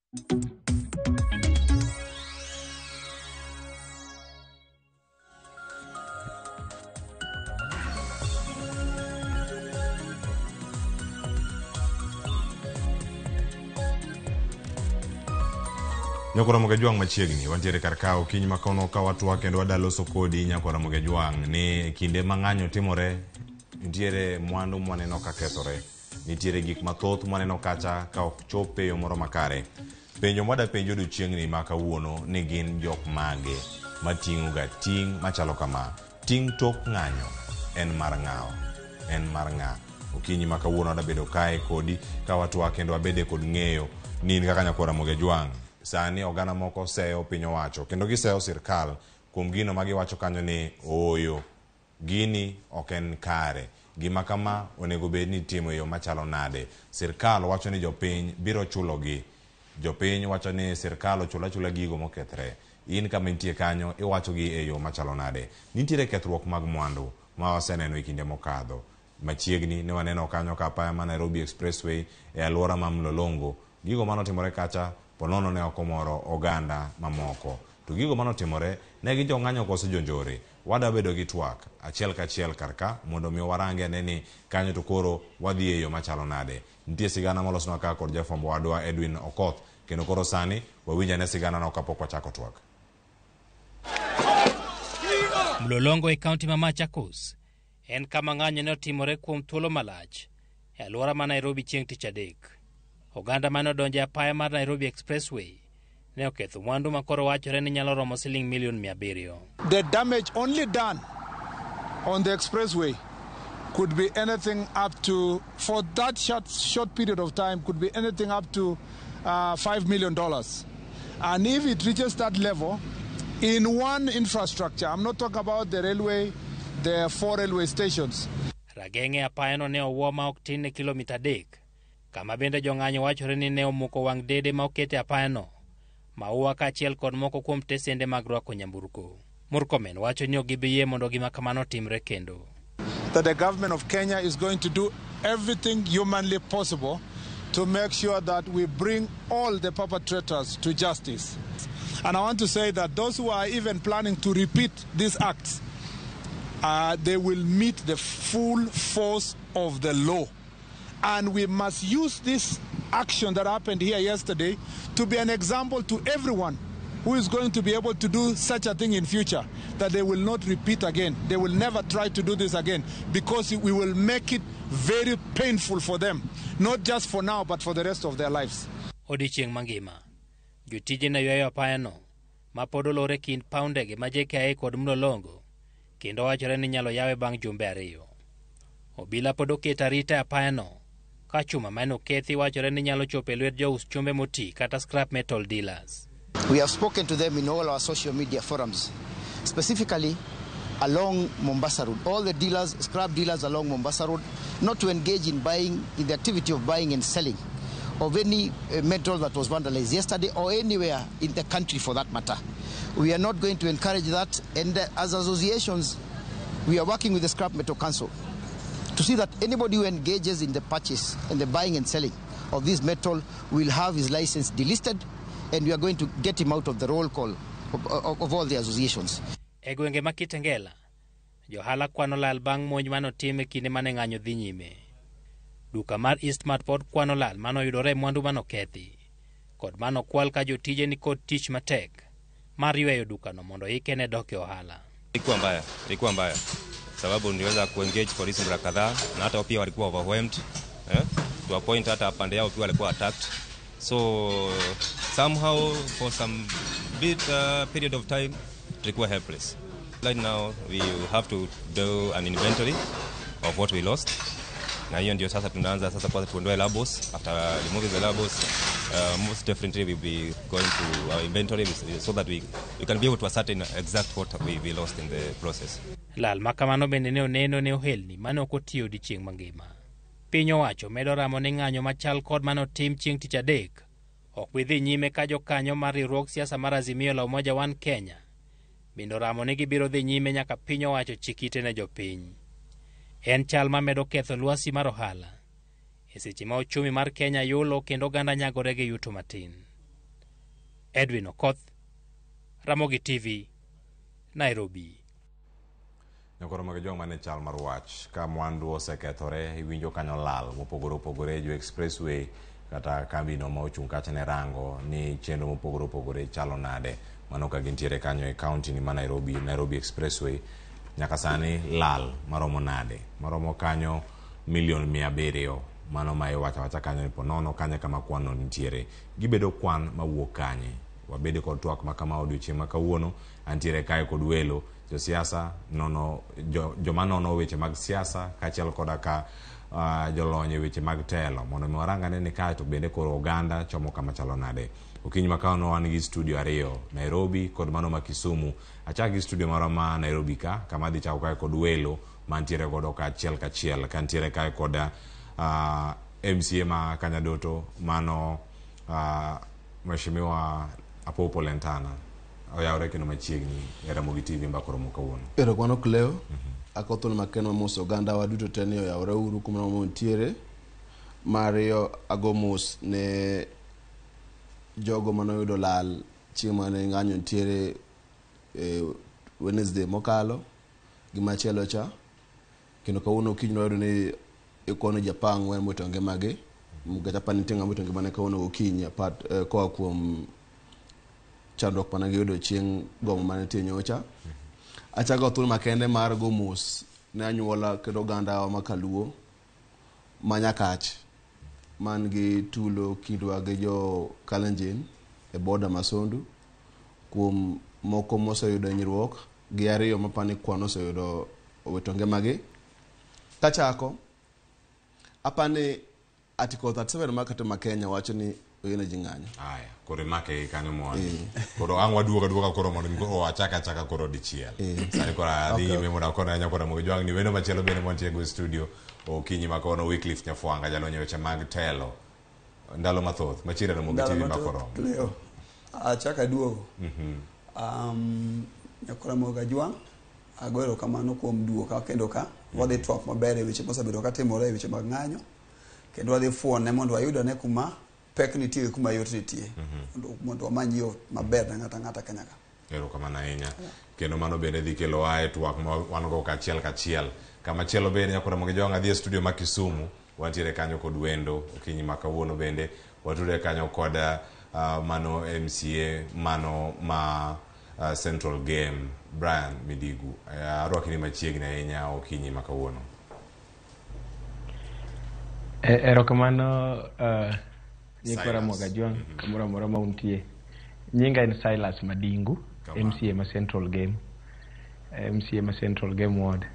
Nyakwar Ramogi Ajwang' machiegni wantiere kar ka okinyi ma kono ka watwak kendo wada loso kodi Nyakwar Ramogi Ajwang' ni kinde ma ng'anyo timore nitiere mwandu mwaneno ka kethore nitiere gik mathoth mwaneno kacha ka ok chop e yo moro makare penjo mwada penjo odiochieng'ni ma kawuono ni gin jok mage mating'o ga ting' machalo kama ting' tok ng'anyo en mar ng'awa en mar ng'a okinyi ma kawuono adabedo kae kodi ka watwak kendo wabede kod ng'eyo ni in kaka Nyakwar Ramogi Ajwang' sani oganda moko seyo piny owacho kendo giseyo sirkal kuom gino ma giwacho kanyo ni ooyo gini ok en kare gima kama onego bed ni itimo e yo machalo nade sirkal wacho ni jopiny biro chulogi jopiny wacho ni sirkal ochul achula gigo mokethre in kama intie kanyo iwacho gi e yo machalo nade nitiere kethruok mag mwandu ma waseneno e kinde mokadho machiegni ne waneno kanyo ka apaya ma Nairobi Expressway e alwora ma Mlolongo gigo manotimore kacha ponono ne ok omoro oganda mamoko to gigo manotimore ne gin jong'anyo koso jonjore wada bedo gi twak achiel kachiel kar ka mondo mi warange ane ni kanyo to koro wadhi e yo machalo nade nitie sigana molosnwa ka kod jafwambo wadwa Edwin Okoth kendo koro sani wawinj ane sigana no kapok wachako twak. Mlolongo e kaunti ma Machakos en kama ng'anyo ne otimore kuom thuolo malach e alwora ma Nairobi chieng' tich adek. Oganda mane odonjo e apaya mar Nairobi Expressway ne oketho mwandu ma koro wachore ni nyalo romo siling milion 700. The damage only done on the expressway could be anything up to, for that short period of time, could be anything up to $5 million. And if it reaches that level, in one infrastructure, I'm not talking about the railway, the four railway stations. Rageng'e apayano ne owuo ma ok tin ne kilomita 3, kama bende jong'anyo wachore ni ne omuko wang' dede ma oket e apayano, maua kaachiel kod moko kuom tesende mag rwako nyamburko. Murkomen wacho ni ok gibi yie mondo gima kamano otimre kendo. That the government of Kenya is going to do everything humanly possible to make sure that we bring all the perpetrators to justice. And I want to say that those who are even planning to repeat these acts, they will meet the full force of the law. And we must use this action that happened here yesterday to be an example to everyone who is going to be able to do such a thing in future, that they will not repeat again. They will never try to do this again, because we will make it very painful for them, not just for now, but for the rest of their lives. Odiechieng' mangima, jotije ne ywayo apayano ma pod olor e kind paw ndege ma JKIA kod Mlolongo, kendo wachore ni inyalo yawe bang' jumbe 2. Obila pod oketo arita e apayano, ka chuma mane okethi wachore ni nyalo chopo e lwet jous chumbe moti kata scrap metal dealers. We have spoken to them in all our social media forums, specifically along Mombasa Road. All the dealers, scrap dealers along Mombasa Road, not to engage in buying, in the activity of buying and selling of any metal that was vandalized yesterday or anywhere in the country for that matter. We are not going to encourage that, and as associations, we are working with the Scrap Metal Council to see that anybody who engages in the purchase and the buying and selling of this metal will have his license delisted, and we are going to get him out of the roll call of all the associations. E gwenge ma Kitengela, johala kwano lal bang' monj manotim e kinde mane ng'anyo dhi nyime. Duka mar Eastmart pod kwano lal manoyudore e mwandu manokethi, kod manokwal ka jotije ni kod tich matek mar yweyo dukano mondo ike ne dok e ohala. Ilikuwa mbaya sababu niliweza kuengage polisi mara kadhaa na hata pia walikuwa overwhelmed, to a point hata pande yao pia walikuwa attacked. So somehow for some bit period of time tulikuwa helpless. Right now we have to do an inventory of what we lost. Na hiyo ndio sasa tunaanza sasa kwanza tuondoe labels. After removing the labels, most definitely we'll be going to our inventory so that we can be able to ascertain exact what we lost in the process. Lal ma kamano bende ne oneno ne ohelni mane ok otiyo odiechieng' mangima. Piny owacho medo ramo ni ng'anyo machal kod manotim chieng' tich adek ok bi dhi nyime ka jokanyo mar riwruog siasa mar Azimio la Umoja One Kenya bende oramo ni gibiro dhi nyime nyaka piny owacho chik ite ne jopiny. En chal ma medo ketho lwasi mar ohala e seche ma uchumi mar Kenya yulo kendo oganda nyagore gi yuto matin. Edwin Okoth, Ramogi TV, Nairobi. Nyakoro mag jong mane chal mar wach ka mwandu osekethore iwinjo kanyo lal mopogore opogore jo expressway kata kambino ma ochung' kacha ne rango ni chenro mopogore opogore chalo nade mano ka gintiere kanyo e county ni ma Nairobi, Nairobi Expressway nyaka sani lal maromo nade maromo kanyo milion 700 mano ma iwacho awacha kanyo ni ponono kanyo kama kwan no nitiere gibedo kwan mawuok kanye wabedo kod twak ma kama odiochieng' ma kawuono antiere kae kod welo josiasa nono joma nono weche mag siasa kaachiel koda ka jolony e weche mag telo mondo mi warang ane ni kae to bende koro oganda chomo kama chalo nade. Okinyi ma kawuono wan gi studio ariyo Nairobi kod mano ma Kisumu. Achak gi studio marwa ma Nairobi ka kama adhi chako kae kod welo mantiere godo ka achiel kachiel kantiere kae kod MCA ma Kanyadoto mano Mheshimiwa Apopo Lentana oyawre kendo machiegni e Ramogi TV mbaka oromo kawuono. Erokamano Cleo. Akawo thuolo makende mar moso oganda wa duto te ni oyawre uru kuma wantiere. Mar ariyo ago mos ne jogo manoyudo lal chieng' mane ng'anyo nitiere Wednesday mokalo gi machielo cha. Kendo kawuono okinyi wayudo ni ikono ji 14 mowito ngimagi. Nikech apani nitie ng'ama owito ngimane kawuono gokinyi apart koa kuom chandruok mane giyudo chieng' gomo mane nitie nyocha. Achako thuolo makende mar go mos ne anyuola kendo oganda wa ma Kaluo ma Nyakach man gi tulo kindwa gi jo Kalenjin e boda ma Sondu kuom moko moseyudo hinyruok gi ariyo mapani kwan oseyudo owito ngimagi. Kachako, apani Article 37 mar Katiba ma Kenya wacho ni oyiene ji ng'anyo. Aya, koro imake gi kanyo mondi. Koro ang' waduogo aduoga koro mondo koro wachak achaka koro dichiel. Sani koro adhi nyime mondo akone nyakora Ramogi Jwang' ni wendo machielo bende mantie go e studio okinyi ma kawuono Wycliffe Nyafwanga jalony e weche mag telo. Ndalo mathoth machiegni Ramogi TV mbaka oromo. Cleo, achako aduogo. Nyakora Ramogi Ajwang' ago erokamano kuom duoka kendo ka wadhi twak maber e weche mosebedo katimore e weche mag ng'anyo kendo wadhi fuone mondo wayud ane kuma pek nitie gi kuma yot nitie mondo wamany yo maber ne ng'ato ang'ata Kenya ka. Erokamano ahinya. Kendo mano bende dhi kelowa e twak ma wan go kachiel kachiel. Kama chielo bende nyakora Ramogi Jwang' adhi e studio ma Kisumu wantiere kanyo kod wendo okinyi ma kawuono bende watudre kanyo kod mano MCA mano ma Central Game Brian Midigu. Arwaki ni machiegni ahinya okinyi ma kawuono. Erokamano nyikwa Ramogi Ajwang' kamoro amora ma untie. Nyinga en Silas Madingu, MCA ma Central Game. MCA ma Central Game Ward.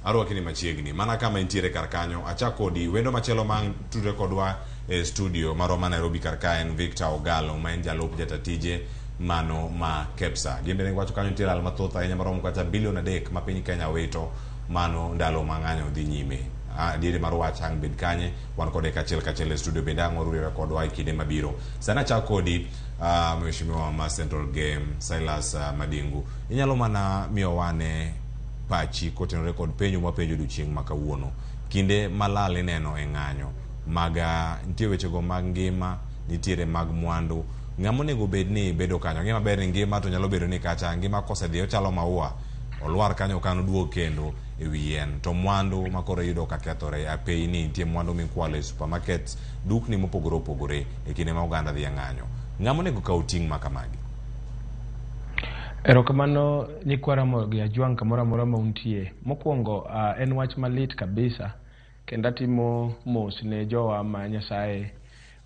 Arwaki ni machiegni mana kama intiere kar kanyo achak kodi wendo machielo ma tudre kodwa e studio marwa ma Nairobi kar ka en Victor Ogalo ma en jalup jata tije mano ma KEPSA. Gin bende giwacho kanyo nitie lal mathoth ahinya maromo kata bilion 3 ma piny Kenya wito mano ndalo ma ng'anyo dhi nyime. Adieri mar wach ang' bed kanye wan kode kachiel kachiel e studio bende ang' waruriwe kodwa e kinde mabiro. Sani achak kodi Mheshimiwa ma Central Game Silas Madingu. Inyalo mana miyo wane pachi kotenore kod penjo mwapenjo odiochieng' ma kawuono. Kinde malal ineno e ng'anyo mag nitie wechego mag ngima, nitiere mag mwandu. Ng'ama onego bed ni bedo kanyo? Ng'e maber ni ngima to nyalo bedo ni kacha ngima kosedhi ochalo maua olwar kanyo ok oduog kendo e wi yien. To mwandu ma koro iyudo ka kethore apeyni nitie mwandu mikwalo e supermarkets, dukni mopogore opogore e kinde ma oganda dhi e ng'anyo. Ng'ama onego kaw ting' ma kamagi? Erokamano nyikwa Ramogi Ajwang' kamoro amora ma untie. Mokwongo en wach malit kabisa kendo atimo mos ne jowa ma Nyasaye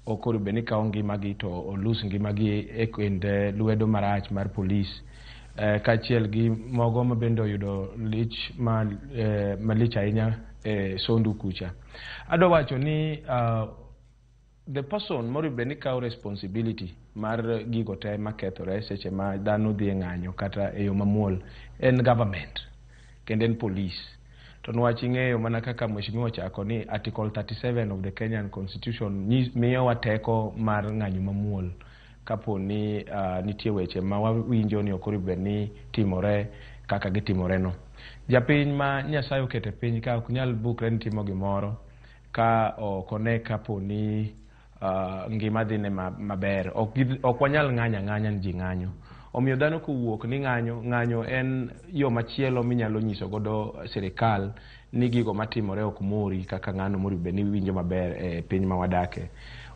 ok onego bed ni kawo ngimagi to olus ngimagi e kind lwedo marach mar polis. Kaachiel gi mogo ma bende oyudo lich malich ahinya e Sondu kucha. Adwa wacho ni the person monego bed ni kawo responsibility mar gigo te makethore seche ma dhano dhi e ng'anyo kata e yo mamuol en government kendo en police. To niwach ing'eyo mana kaka mheshimiwa ochako ni Article 37 of the Kenyan Constitution miyowa teko mar ng'anyo mamuol kapo ni nitie weche ma wawinjo ni ok onego bed ni timore kaka gitimore no. Japiny ma Nyasaye oketo e piny ka ok nyal bukre ni timo gimoro ka ok one kapo ni Ngima dhine maber. Ok wanyal ng'anyo ang'anya ni ji ng'anyo. Omiyo dhano kowuok ni ng'anyo, ng'anyo en yo machielo minyalo nyiso godo sirikal ni gigo matimore ok mori kaka ng'ano monego bed ni winjo maber e piny ma wadake.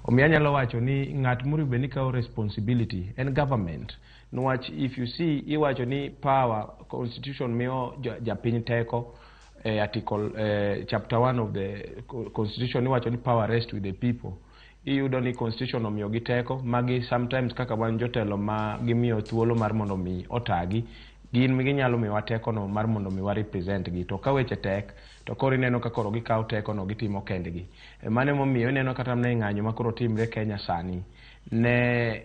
Omiyo anyalo wacho ni ng'at monego bed ni kawo responsibility en government. Niwach if you see, iwacho ni power, constitution miyo japiny teko e article, chapter 1 of the constitution iwacho ni power rest with the people. Iyudo ni constitution omiyogi teko magi sometimes kaka wan jotelo ma gimiyo thuolo mar mondo mi otagi, gin ginyalo miyowa teko no mar mondo mi wa represent gi. To ka weche tek to koro ineno ka koro gikawo teko no gitimo kendgi. Mano emomiyo ineno kata mana e ng'anyo ma koro timre Kenya sani ne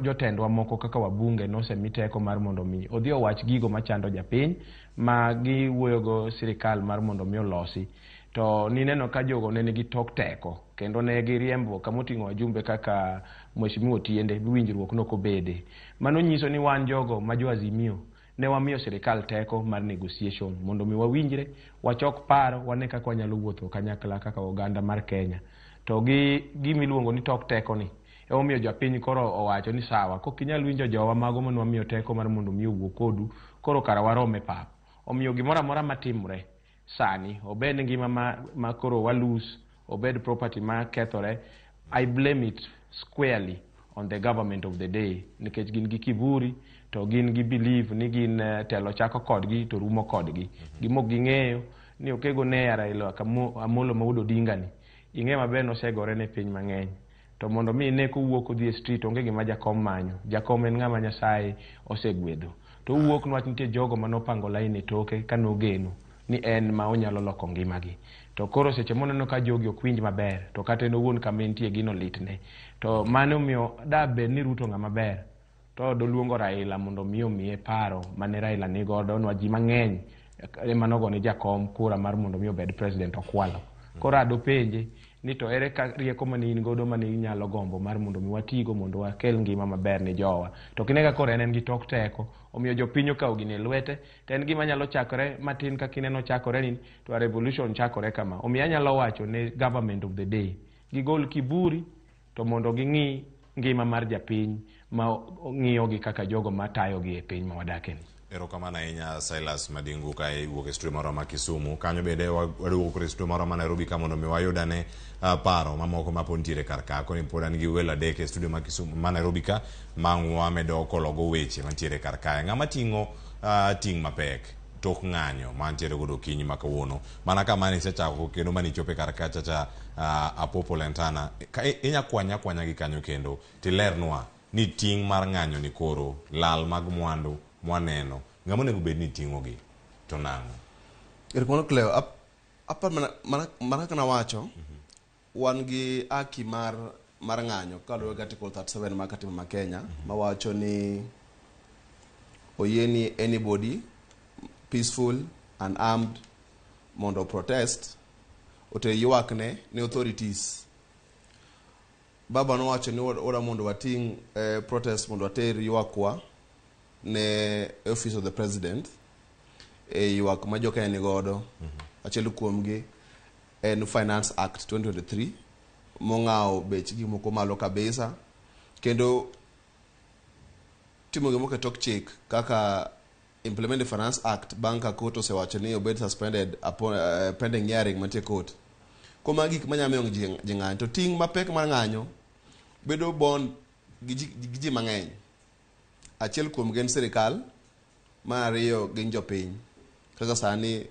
jotendwa moko kaka wabunge nosemi teko mar mondo mi odhi owach gigo machando japiny ma giwuoyogo sirikal mar mondo mi olosi. To nineno ka jogo ne nigi tok teko kendo ne giriembo kamoting'o wajumbe kaka Mheshimiwa Otiende winjruok nokobede. Mano nyiso ni wan jogo ma jo Azimio ne wamiyo sirikal teko mar negotiation mondo mi wawinjre, wachok paro, wane kaka wanyalo wuotho kanyakla kaka oganda mar Kenya. To gi gimiluongo ni tok teko ni emomiyo jopiny koro owacho ni sawa, kok inyal winjo jowa mago mane wamiyo teko mar mondo mi owuo kodu, koro kara warom e pap. Omiyo gimoro amora matimre sani, obed ngima ma koro walose, obed property ma kethore, I blame it squarely on the government of the day, nikech gin gi kiburi to gin gi believe ni gin telo chako kodgi to rumo kodgi. Gima ok ging'eyo ni okego ne Raila Amolo ma wuod Odinga ni, ing'e maber nosegore ne piny mang'eny. To mondo mi ine kowuok odhi e street, onge gima jakom manyo. Jakom en ng'ama Nyasaye osegwedho. To owuok niwach nitie jogo manopango line e toke kanogeno ni en ma onyalo loko ngimagi. To koro seche moneno ka jogi ok winj maber, to kata en owuon kama entie gino litne. To mano omiyo da bed ni Ruto ng'ama ber, to doluongo Raila mondo mi omiye paro mane Raila nigodo, niwach ji mang'eny ema nogone jakom kura mar mondo mi obed president okwalo. Koro adopenje ni to ere ka rieko mane in godo mane inyalo gombo mar mondo mi watigo mondo wakel ngima maber ne jowa. To kine ka koro en gi tok teko, omiyo jopiny okawo gini e lwete, to en gima nyalo chakore matin kaka ineno chakore ni to a revolution chakore kama. Omiyo anyalo wacho ne government of the day, gigol kiburi to mondo ging'i ngima mar japiny ma ng'iyogi kaka jogo matayogi e piny ma wadakeni. Erokamano ahinya, Silas Madingu, ka iwuok e studio marwa ma Kisumu. Kanyo bende waduogo koro e studio marwa ma Nairobi ka mondo mi wayudane paro mamoko ma pod nitiere kar ka. Koni pod an gi welo adek e studio ma Kisumu ma Nairobi ka ma wamedo kologo weche mantiere kar kae. Ng'ama ting'o ting' mapek tok ng'anyo mantiere godo okinyi ma kawuono. Mana kama nisechako kendo mane ichope kar kacha cha, Apopo Lentana. Ka inya kwanya kwanya gi kanyo kendo tilernwa ni ting' mar ng'anyo ni koro lal mag mwandu mwaneno, ng'ama onego bed ni ting'ogi to nang'o? Erokamano, Cleo. Apar mana kaka nawacho, wan gi haki mar ng'anyo kaluwore gi Article 37 mar katiba ma Kenya mawacho ni oyie ni anybody peaceful and armed mondo protest, oter ywakne ne authorities. Baba nowacho ni wadwa mondo wating' protest mondo water ywakwa ne Office of the President e ywak ma jo Kenya ni godo. Achiel kuomgi en Finance Act 2023 mong'awo bech gik moko malo kabisa kendo timo gimoko e tok chik kaka implement the Finance Act bang' ka court osewacho ni obed suspended upon, pending hearing mantie court. Kuom magi gik manyalo miyo ji ng'anyo. To ting' mapek mar ng'anyo bedo borne gi ji mang'eny. Achiel kuom gi en sirikal, mar ariyo gin jopiny. Kaka sani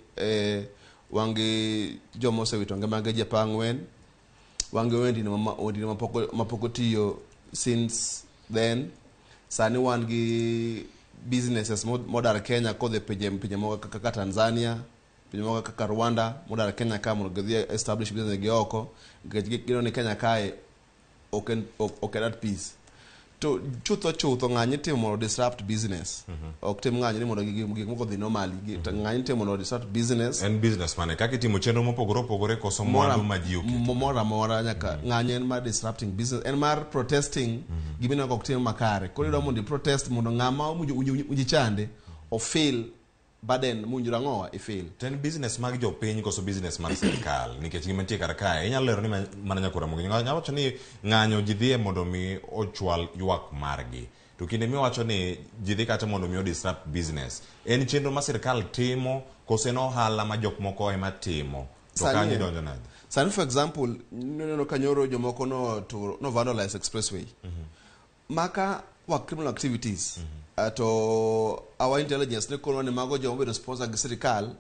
wan gi joma osewito ngimagi ji 14, wan gi wendni mapok otiyo since then. Sani wan gi businesses modar Kenya kodhi e pinje moko kaka Tanzania, pinje moko kaka Rwanda, modar Kenya ka mondo gidhi establish business gi oko nikech gineno ni Kenya kae ok en at peace. To chutho chutho ng'anyo itimo mondo disrupt business. Ok tim ng'anyo ni mondo gik moko odhi normally. To ng'anyo itimo mondo disrupt business. En business mane kaka itimo chenro mopogore opogore koso mwandu ma ji oketo? Moro amora nyaka ng'anyo en mar disrupting business, en mar protesting gima ineno ka ok tim makare. Koro idwa mondo i protest mondo ng'ama owinjo chande o feel. burden mowinjore ang'owa ifil. To en business mag jopiny koso business mar sirkal? Nikech gima nitie kar kae, inyalo lero ni mana nyakora Mogi. Nyalo wacho ni ng'anyo ji dhiye mondo mi ochwal ywak margi. To kinde miwacho ni ji dhi kacha mondo mi o disrupt business, en chenro ma sirkal timo koso en ohala ma jok moko ema timo? To kanyo idonjo nade? Sani for example, neno ka nyoro jomoko no to no vandalize expressway. Maka wa criminal activities. To our intelligence ne konwa ni mago joma obedo sponsor gi sirikal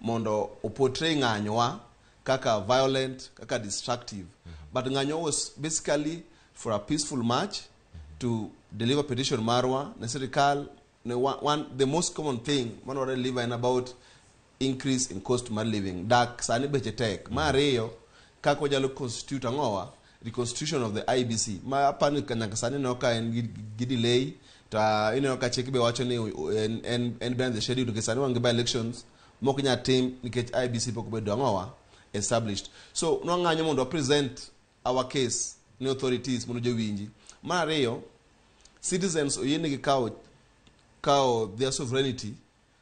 mondo o portray ng'anyowa kaka violent, kaka destructive. But ng'anyo was basically for a peaceful march to deliver petition marwa ne sirikal. Ne one, the most common thing mano wadwa deliver en about increase in cost mar living. Dak sani beche tek. Mar ariyo, kaka wanyalo constitute ang'owa, reconstitution of the IEBC. Ma apani nyaka sani ineno ka en gi delay, to ineno ka chik be wacho ni en behind the schedule, nikech sani wan gi by elections mok nyal tim nikech IEBC pok obedo ang'owa established. So nwang'anyo mondo wa present our case ne authorities mondo jowinji. Mar ariyo, citizens oyienegi kawo their sovereignty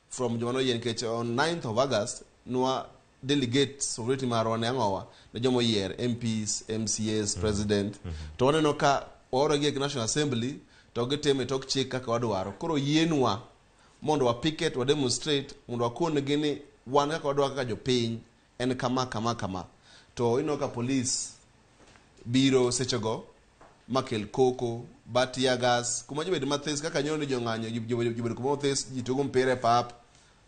from joma noyie, nikech on 9th of August nwa delegate sovereignty marwa ne ang'owa, ne joma oyier MPs, MCAs, president. To waneno ka waorogi e National Assembly to gitimo e tok chik kaka wadwaro. Koro yienwa mondo wa picket, wa demonstrate, mondo wakon-gi ni wan kaka wadwaro kaka jopiny en kama kama kama. To ineno ka police biro sechego makel koko, ba tear gas, kuma ji obed mathis kaka nyoro ni jong'anyo ji obedo kuma othis, ji tugo mpira e pap,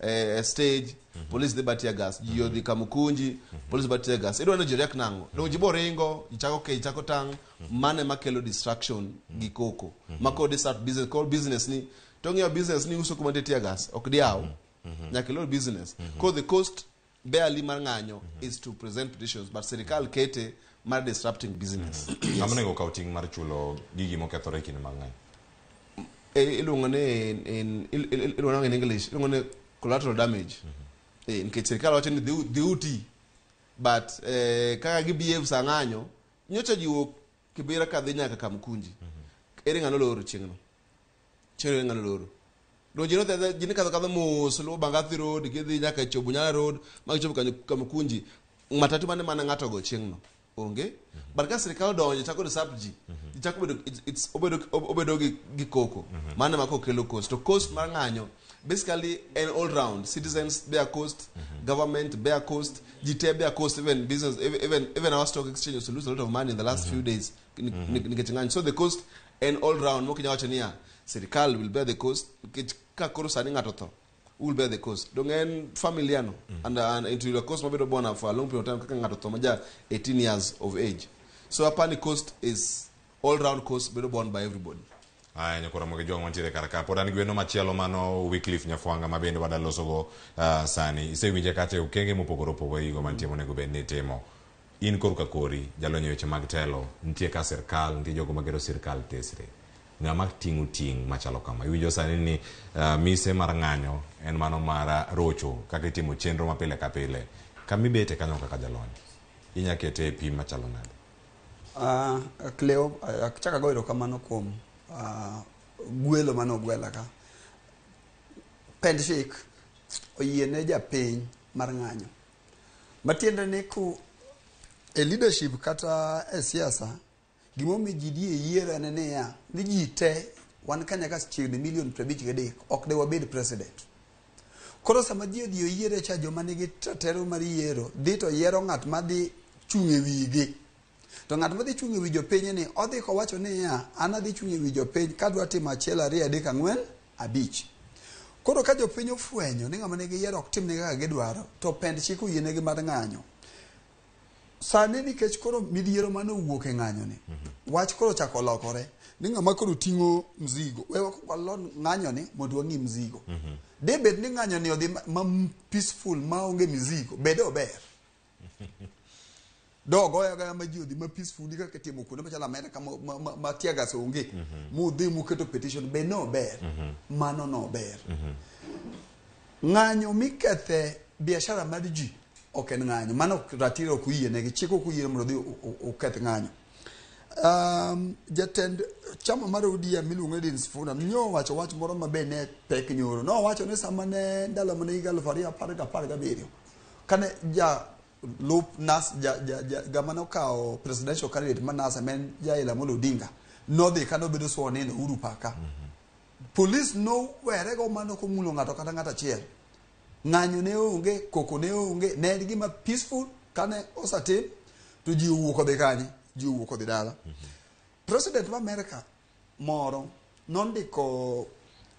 e stage, police dhi ba tear gas, ji odhi Kamukunji, police ba tear gas. Idwa ni ji react nang'o? Donge ji bo ringo, ji chako kech, chako tang', mano ema kelo distraction gi koko. Ma koro disrupt business, koro business ni, to ng'iyo business ni uso kuma nitie tear gas, ok diyaw. Nyaka ilor business. Koro the cost barely mar ng'anyo is to present petitions, but sirikal kete mar disrupting business. Ng'ama onego okaw ting' mar chulo gigi mokethore e kinde mag ng'anyo? Iluongo ni iluongo in English, iluongo ni collateral damage. Nikech sirikal wacho ni dhi uti, but kaka gi behave sa ng'anyo, nyocha ji wuok Kibera ka dhi nyaka Kamkunji. Ere ng'ano loro chieng'no? Chieng'no ere ng'ano loro? Donge ji ne kadho kadho mos luwo Bangathi Road, gidhi nyaka chopo Bunyala Road, ma gichopo kanyo Kamkunji. Matatu mane mana ng'ato go chieng'no onge. But ka sirikal odonjo chako disrupt ji, ji chako bedo it's obedo gi koko. Mano ema koro kelo cost. To cost mar ng'anyo basically en all round. Citizens bear cost, government bear cost, ji te bear cost, even business, even our stock exchange also lose a lot of money in the last few days nikech ng'anyo. So the cost en all round. Mok inyal wacho niya sirikal will bear the cost, nikech ka koro sani ng'ato tho, who will bear the cost? Dong en familia no, and it will cost mabedo bona for a long period of time kaka ng'ato tho maja 18 years of age. So apani cost is all round cost bedo borne by everybody. Aya, nyakora Mogi Jwang' mantiere kar ka. Pod an gi wendo machielo mano Wycliffe Nyafwanga ma bende wadwa losogo sani. Isewinje kacha e okenge mopogore opogore gigo mantie monego bed ni itimo. In korka kori, jalony e weche mag telo, nitie ka sirkal, nitie jogo magero sirkal tesre. Ng'ama ting'o ting' machalo kama. Iwinjo sani ni mise mar ng'anyo en mano mar rocho kaka itimo chenro ma pile ka pile. Kama ibete kanyo kaka jalony, inya kete e pim machalo nade? Cleo, achako ago erokamano kuom gwelo mane ogwela ka. Pend chik oyiene japiny mar ng'anyo. Matiende ni ku e leadership kata e siasa, gimomiyo ji dhi e yiero en niya, ni ji te wan ka nyaka chiegni milion 53 ok de wabed president. Koro sama ji odhi oyiere cha, joma nigi ratiro mar yiero dhi to yiero ng'at madhi chung' e wigi. To ng'at madhi chung' e wi jopiny ni odhi kowacho niya, an adhi chung' e wi jopiny kadwa timo 1 2 3 4 5. Koro ka jopiny ofwenyo ni ng'ama nigi yiero ok timne kaka gidwaro, to pend chik oyienegi mar ng'anyo. Sani nikech koro midhiero mane owuok e ng'anyo ni, wach koro ochako lokore ni ng'ama koro ting'o mzigo. We walon ng'anyo ni mondo wang'i mzigo. De bed ni ng'anyo ni odhi ma peaceful maonge mzigo, bede ober. Do goya goya ma ji odhi ma peaceful kaka itimo kuonde machalo Amerika ma tear gas onge. Mudhi muketo petition be no ber. Mano no ber. Ng'anyo mikethe biashara mar ji ok en ng'anyo. Mano ratiro ok oyienegi. Chik ok oyiene mondo odhi oketh ng'anyo. Jatend chama mar ODM miluongo ni Edwin Sifuna nyowacho wach moro mabe ne pek nyoro. Nowacho ni sama ne ndalo mane higa 2017 kane ja lup nas ja gama nokawo presidential candidate ma NASA men Raila Amolo Odinga nodhi kane obedo sworn in Uhuru Park ka. Police nowerego mano komulo ng'ato kata ng'ato achiel. Ng'anyo ne onge, koko ne onge, ne en gima peaceful kane osetim to ji owuok odhi kanye? Ji owuok odhi dala. President ma America moro nondiko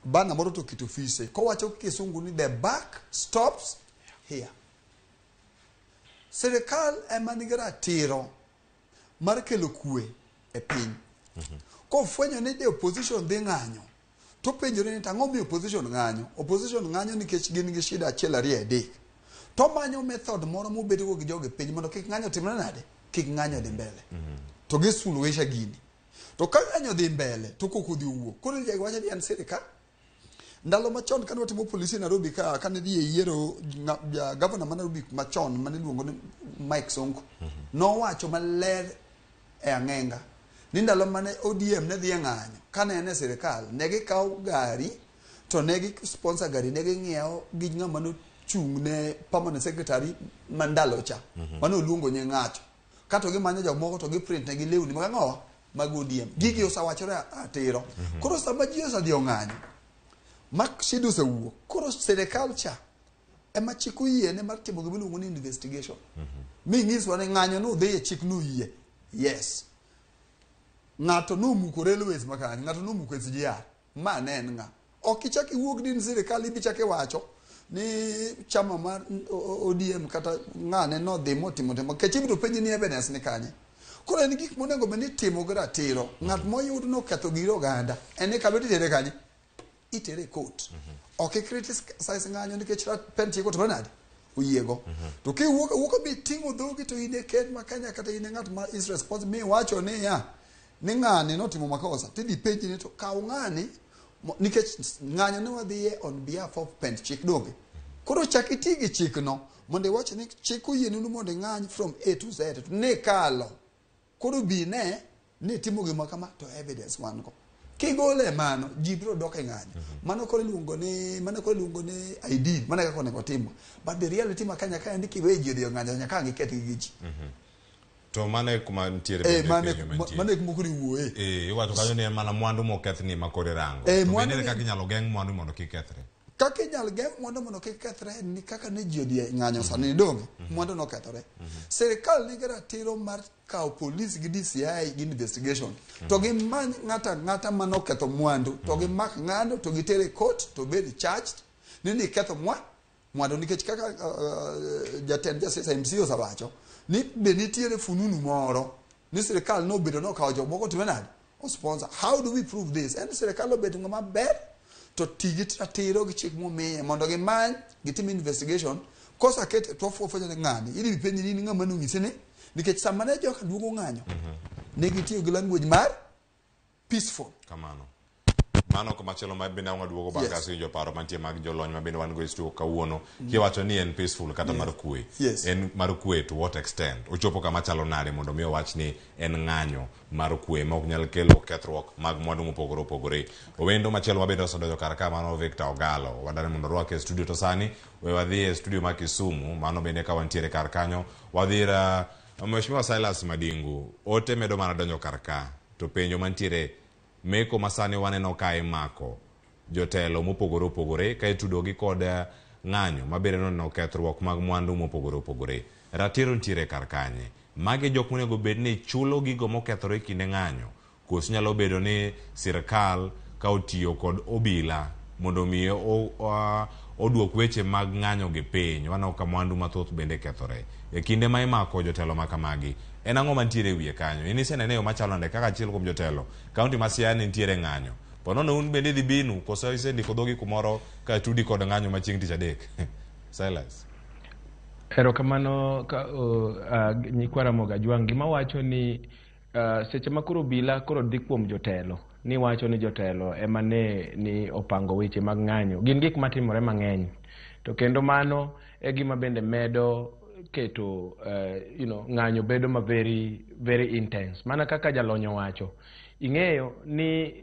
banner moro to keto ofise kowacho kisungu ni the buck stops here. Sirikal ema nigi ratiro mar kelo kwe e piny. Kofwenyo ni the opposition dhi ng'anyo, to penjore ni tang'o miyo opposition ng'anyo. Opposition ng'anyo nikech gin gi shida achiel ariyo adek. To manyo method moro mobedogo gi jogi piny mondo kik ng'anyo timre nade? Kik ng'anyo dhi mbele. To gisuluhisha gini. To ka ng'anyo dhi mbele to koko dhi owuok. Koro jogi wacho ni en sirikal. Ndalo machon kane watimo polisi e Nairobi ka kane dhi e yiero gavana ma Nairobi machon mane iluongo ni Mike Sonko nowacho maler e ang'enga ni ndalo mane ODM ne dhi e ng'anyo kane en e sirikal ne gikawo gari to ne gi sponsor gari ne ging'iewo gi ng'ama nochung' ne permanent secretary ma ndalo cha mane oluongo nying ng'ato kato gimanyo jomoko to giprint negi lewni mag ang'owa mag ODM. Gigi osewachore atiro. Koro sama ji osedhi ong'anyo ma shida osewuok, koro sirikal cha ema chik oyiene mar timo gima iluongo ni investigation. Mi nyiswa ni ng'anyo nudhiye chik noyie. Yes. Ng'ato nomuko railways makanyo, ng'ato nomuko SGR. Ma ne en ng'a? Ok ichak iwuog ni sirikal ibi chak iwacho ni chama mar ODM kata ng'ane nodhi motimo timo nikech ibiro penji ni evidence ni kanye. Koro en gik monego bed ni itimo gi ratiro. Ng'at moyud noketho gir oganda en ni kabe titere kanye? Itere e court. Ok i criticize ng'anyo nikech pen chik otimore nade? Oyiego. To kiwuok awuoka biting'o dhogi to in e ker ma Kenya kata in e ng'at ma is responsible miwacho niya ni ng'ani notimo makosa tidhi penji ni to kaw ng'ani nikech ng'anyo ne wadhiye on behalf of pend chik donge. Koro chak iti gi chikno mondo iwach ni chik oyienu ni mondo ing'any from A to Z to ne kalo. Koro bi ne ni itimo gima kama to evidence wan go. Kigole mano ji biro dok e ng'anyo. Mano koro iluongo ni mano koro iluongo ni ID mano e kaka onego timwa. But the reality ma Kenya ka en ni kiwe ji odhi e ng'anyo nyaka ang' iketh gi ji. To mano e kuma nitiere Eh, bende mano e penjo mantie. mano e kuma koro iwuoye. Iwacho kanyo ni en mana mwandu mokethni ma koro irango. Eh, To mwandu bende ere ni- kaka inyalo geng' mwandu mondo kik kethre? Kaka inyal geng' mwandu mondo kik kethre en ni kaka ne ji odhi e ng'anyo sani ni donge mwandu nokethore. Sirikal nigi ratiro mar kawo polis gi DCI gi investigation to gimany ng'ato ang'ata manoketho mwandu to gimak ng'ano to gitere e court to bed charged ni niketho mwandu nikech kaka jatend jasiasa MC osewacho ni be nitiere fununu moro ni sirikal nobedo nokawo jomoko time nade osponsor. How do we prove this? En sirikal obedo ng'ama ber to ti gi ratiro gi chik momiye mondo gimany gitim investigation koseket to wafwenyo ni ng'ani idhi penji ni in ng'ama nonyisi ni nikech sama ne joka duogo ng'anyo ne gitiyo gi language mar peaceful. Kamano. Mano komachielo ma bende ang' waduogo bang' kasewinjo paro mantie mag jolony ma bende wan go e studio kawuono. Kiwacho ni en peaceful kata mar kwe. En mar kwe to what extent? Ochopo kama chalo nade mondo mi owach ni en ng'anyo mar kwe ma ok nyal kelo kethruok mag mwandu mopogore opogore. Owendo machielo ma bende osedonjo kar ka mano Victor Ogalo. Wadwaro mondo orwake e studio to sani we wadhi e studio ma Kisumu mano bende ka wantiere kar kanyo wadhi ir Mheshimiwa Silas Madingu. Ote medo mana donjo kar ka to penjo mantiere meko masani waneno ka imako jotelo mopogore opogore ka itudogi kod ng'anyo mabende noneno kethruok mag mwandu mopogore opogore. Ratiro nitiere kar kanye? Magi jok monego bed ni chulo gigo mokethore e kinde ng'anyo koso nyalo bedo ni sirkal ka otiyo kod obila mondo mi oduok weche mag ng'anyo gi piny. Waneno ka mwandu mathoth bende kethore. E kinde ma imako jotelo ma kamagi, en ang'o mantiere e wiye kanyo? In isenene e yo machalo nade kaka achiel kuom jotelo? Kaunti ma Siaya ne nitiere ng'anyo. Po nono un bende idhi binu koso isendiko dhogi kumoro ka tudi kod ng'anyo ma chieng' tich adek? Silas. Erokamano ka nyikwa Ramogi Ajwang'. Gima wacho ni seche ma koro obila koro dhi kuom jotelo ni wacho ni jotelo ema ne ni opango weche mag ng'anyo. Gin gik matimore mang'eny. To kendo mano e gima bende medo keto ng'anyo bedo ma very very intense. Mana kaka jalony owacho, ing'eyo ni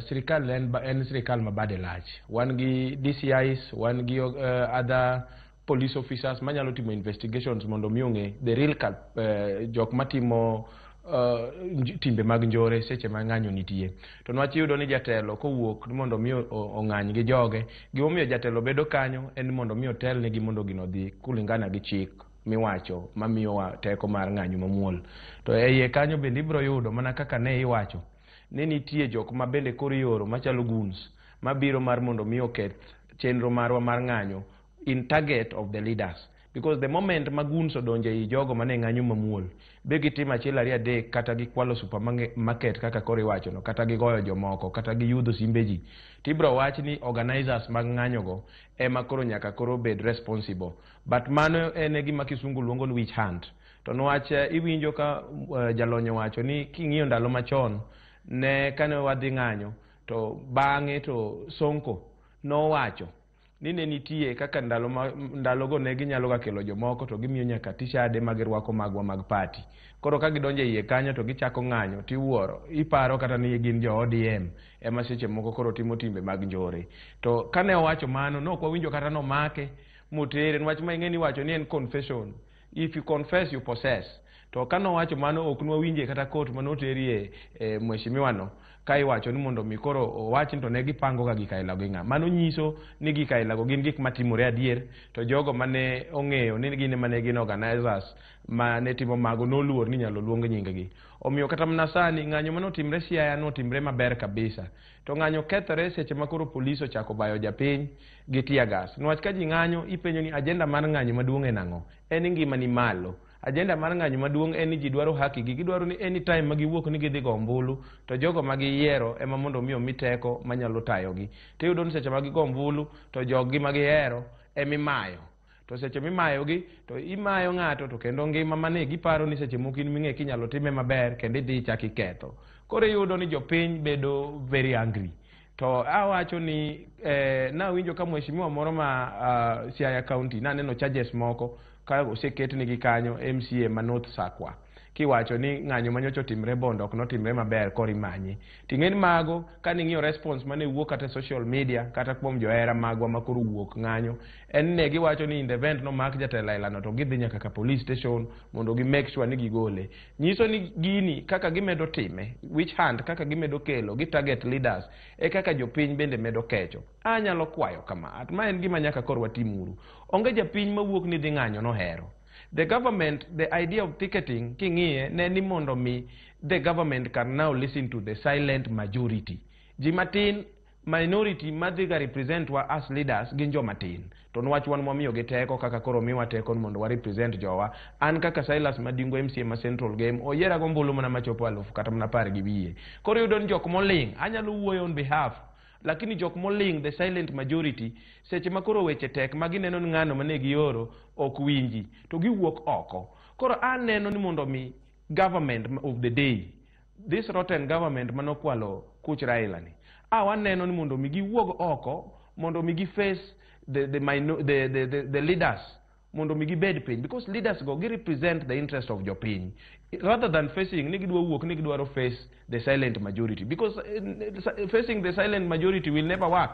sirikal en sirikal ma bade lach. Wan gi DCIs, wan gi other police officers manyalo timo investigations mondo mi ong'e the real jok matimo timbe mag njore seche ma ng'anyo nitie. To nwach iyudo ni jatelo kowuok ni mondo mi ong'any gi joge, gimomiyo jatelo bedo kanyo en ni mondo mi otelnegi mondo gino odhi kulingana gi chik miwacho mamiyowa teko mar ng'anyo mamuol. To e iye kanyo bende ibiro yudo mana kaka ne iwacho ni nitie jok ma bende koro ioro machalo goons mabiro mar mondo mi oketh chenro marwa mar ng'anyo in target of the leaders, because the moment ma goons odonjo ei jogo mane ng'anyo mamuol be gitimo achiel ariyo adek, kata gikwalo supermarket kaka koro iwachono, kata gigoyo jomoko, kata giyudho simbe ji, tibro wach ni organizers mag ng'anyogo ema koro nyaka koro bed responsible. But mano en e gima kisungu luongo ni witch hunt. To niwach iwinjo ka jalony owacho ni king'iyo ndalo machon ne kane wadhi ng'anyo, to bang'e to Sonko nowacho ni ne nitie kaka ndalo ma ndalogo ne ginyalo ga kelo jomoko to gimiyo nyaka tishade ma girwako magwa mag party. Koro ka gidonjo e iye kanyo to gichako ng'anyo, tiwuoro, iparo kata ni gin jo ODM ema seche moko koro timo timbe mag njore. To kane owacho mano, ne ok wawinjo kata nomake motere, niwach ma ing'e ni iwacho ni en confession, if you confess you possess. To kanowacho mano, ok nwawinje kata court manoterie mheshimiwa no ka iwacho ni mondo mi koro owach ni to ne gipango ga gik aila gi ng'a. Mano nyiso ni gik aila go gin gik matimore adier, to jogo mane ong'eyo ni gin ema ne gin organizers mane timo mago noluor ni inyalo luong nying gi. Omiyo kata mana sani ng'anyo manotimre Siaya notimre maber kabisa, to ng'anyo kethore seche ma koro polis ochako bayo japiny gi tear gas. Niwach ka ji ng'anyo, ipenjo ni agenda mar ng'anyo maduong' en ang'o? En ni ngima ni malo. Agenda mar ng'anyo maduong' en ni ji dwaro haki gi, gidwaro ni anytime ma giwuok ni gidhi go ombulu to jogo ma giyiero ema mondo mi omi teko manyalo tayogi. Tiyudo ni seche ma gigo ombulu to jog gi ma gihero emimayo, to seche mimayogi to imayo ng'ato, to kendo ngima mane giparo ni seche moko in ming'e kinyalo time maber kendo idhi ichak iketho. Koro iyudo ni jopiny bedo very angry. To awacho ni nawinjo ka mheshimiwa moro ma Siaya County, naneno charges moko ka oseketnegi kanyo, MCA ma North Sakwa, kiwacho ni ng'anyo manyocha otimre Bondo ok notimre maber, koro imanye. Ting'e ni mago kaning'iyo response mane wuok kata e social media kata kuom johera magwa ma koro wuok ng'anyo, en ne giwacho ni in the event nomak jatelo ailano to gidhi nyaka ka police station mondo gi make sure ni gigole. Nyiso ni gini kaka gimedo time witch hunt, kaka gimedo kelo gi target leaders, e kaka jopiny bende medo kecho. Anyalo kwayo kama at ma en gima nyaka koro watimuru. Onge japiny mawuok ni dhi ng'anyo nohero. The government, the idea of ticketing king'iye ne ni mondo mi the government can now listen to the silent majority. Ji matin, minority madhi ga represent wa as leaders gin joma tin, to niwach wan mwamiyogi teko kaka koro miwa teko ni mondo wa represent jowa. An kaka Silas Madingo, MCA ma Central Game, oyiera gombulu mana machopo alufu kata mana 10 gi wiye. Koro iyudo ni jok moling' anyalo wuoyo on behalf, lakini jok moling', the silent majority, seche ma koro weche tek ma gineno ni ng'ano mane gioro ok winji to giwuok oko. Koro aneno ni mondo mi government of the day, this rotten government manokwalo kuch Raila ni, a waneno ni mondo mi giwuog oko mondo mi gi face the leaders, mondo mi gibed piny, because leaders go gi represent the interest of jopiny, rather than facing ni gidwa wuok ni gidwaro face the silent majority, because facing the silent majority will never work.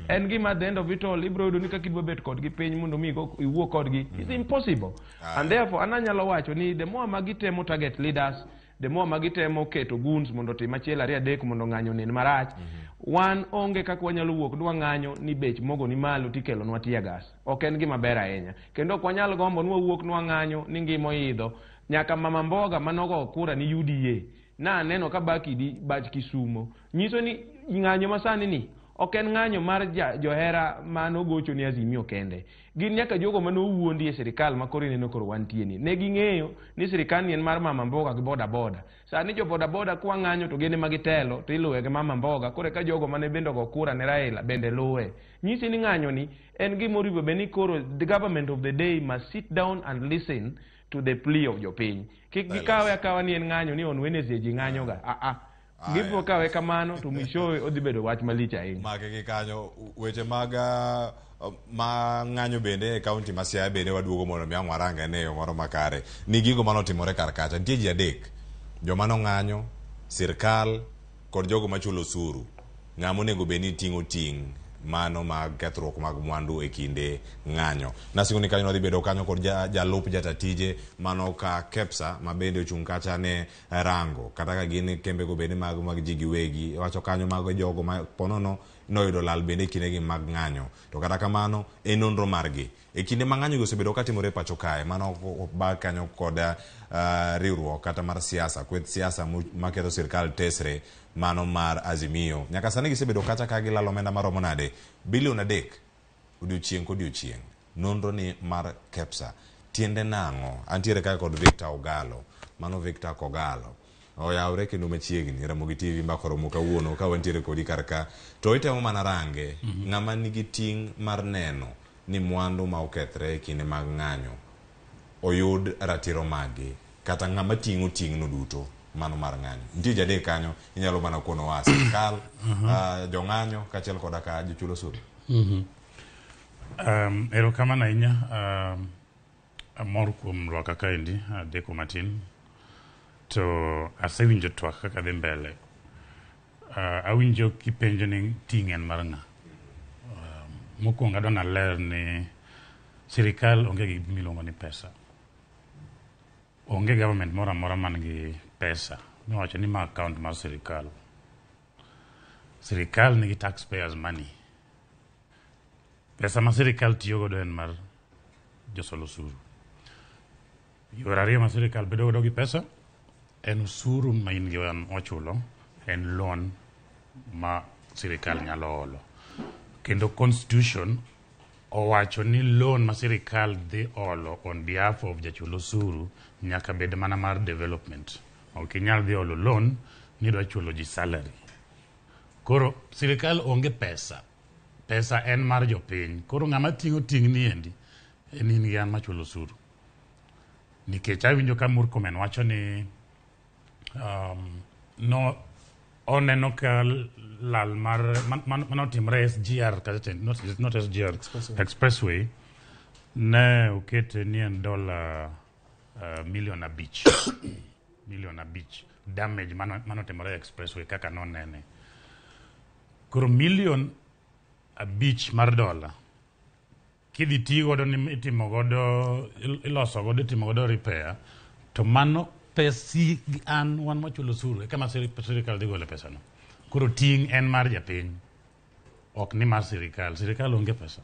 En gima at the end of it all ibro yudo ni kaka idwa bet kodgi piny mondo mi iwuo kodgi is impossible. And therefore an anyalo wacho ni the more ma gitemo target leaders, the more ma gitemo keto goons mondo otim achiel ariyo adek mondo ng'anyo onen marach, wan onge kaka wanyalo wuok dwa ng'anyo ni bech mogo ni malo tikelonwa tear gas. Ok en gima ber ahinya, kendo ok wanyal gombo ni wawuok nwa ng'anyo ni ngima oidho. Nyaka mama mboga manogo kura ni UDA naneno ka bakidi bach Kisumo nyiso ni ng'anyo masani ni ok en ng'anyo mar johera manogocho ni Azimio kende, gin nyaka jogo manowuondi e sirikal ma koro ineno koro wantie ni ne ging'eyo ni sirikal ni en mar mama mboga gi boda boda. Sani jo boda boda kwa ng'anyo to gin ema gitelo to iluwe gi mama mboga. Koro eka jogo mane bende ogo kura ne Raila bende luwe. Nyisi ni ng'anyo ni en gima oriwo bed ni koro the government of the day must sit down and listen to the plea of jopiny. Kik gikawe akawa ni en ng'anyo ni on Wednesday ji ng'anyo ga. Ah ah. Gipo kawe kamano to mwishowe odhi bedo wach malich ahinya. Make gi kanyo weche mag ma ng'anyo bende e kaunti ma Siaya bende waduogo mondo mi ang' warange ne yo moro makare ni gigo manotimore kar kacha nitie ji adek joma nong'anyo sirkal kod jogo machulo osuru ng'ama onego bed ni ting'o ting' mano mag kethruok mag mwandu e kinde ng'anyo. Nasingo ni kanyo wadhi bedo kanyo kod jalup jata tije mano ka KEPSA ma bende ochung' kacha ne rango kata ka gin kembego bende mag ji giwegi wacho kanyo mago jogo ma ponono noyudo lal bende e kindegi mag ng'anyo. To kata kamano e nonro margi e kinde ma ng'anyo gi osebedo katimore e pacho kae mano bag kanyo kod riwruok kata mar siasa kweth siasa maketho sirkal tesre mano mar Azimio. Nyaka sani gisebedo kacha ka gilalo omenda maromo nade? Bilion 3 odiochieng' kodiochieng'. Nonro ni mar KEPSA tiende nang'o? Antiere kae kod Victor Ogalo. Mano Victor Kogalo. Oyawre kendo machiegni Ramogi TV mbaka oromo kawuono ka wantiere kodi kar ka. To itemo mana range ng'ama nigi ting' mar neno ni mwandu ma okethre e kinde mag ng'anyo oyud ratiro magi kata ng'ama ting'o ting'no duto mano mar ng'anyo. Nitie ji adek kanyo inyalo mana konowa sirkal, jong'anyo kaachiel koda ka jochul osuru. Erokamano ahinya. Amor kuom rwaka kaendi adeko matin to asewinjo twak kaka dhi mbele. Awinjo kipenjo ni ting' en mar ng'a. Mokwongo adwa naler ni sirikal onge gi gimiluongo ni pesa. Onge government moro amora man gi pesa miwacho ni ma account mar sirikal. Sirikal nigi taxpayers money. Pesa ma sirikal tiyo godo en mar josol osuru. Yore ariyo ma sirikal bedo godo gi pesa en osuru ma in gi an wachulo, en loan ma sirikal nyalo holo. Kendo constitution owacho ni loan ma sirikal dhi holo on behalf of jachul osuru nyaka bed mana mar development. Ok inyal dhi holo loan ni idwa chulo ji salary. Koro sirikal onge pesa. Pesa en mar jopiny. Koro ng'ama ting'o ting' ni endi en in gi an machulo osuru. Nikech awinjo ka Murkomen wacho ni no oneno ka lal mar manotimore SGR kacha not SGR Expressway. Expressway ne okete ni en dola milion 5 milion 5 damage manotimore e expressway kaka nonene. Koro milion 5 mar dola kidhi ti godo ni itimo godo iloso godo itimo godo repair to mano pesi gi an wan machulo osuru eka ma sirikal dhi golo pesano. Koro ting' en mar japiny ok ni mar sirikal. Sirikal onge pesa.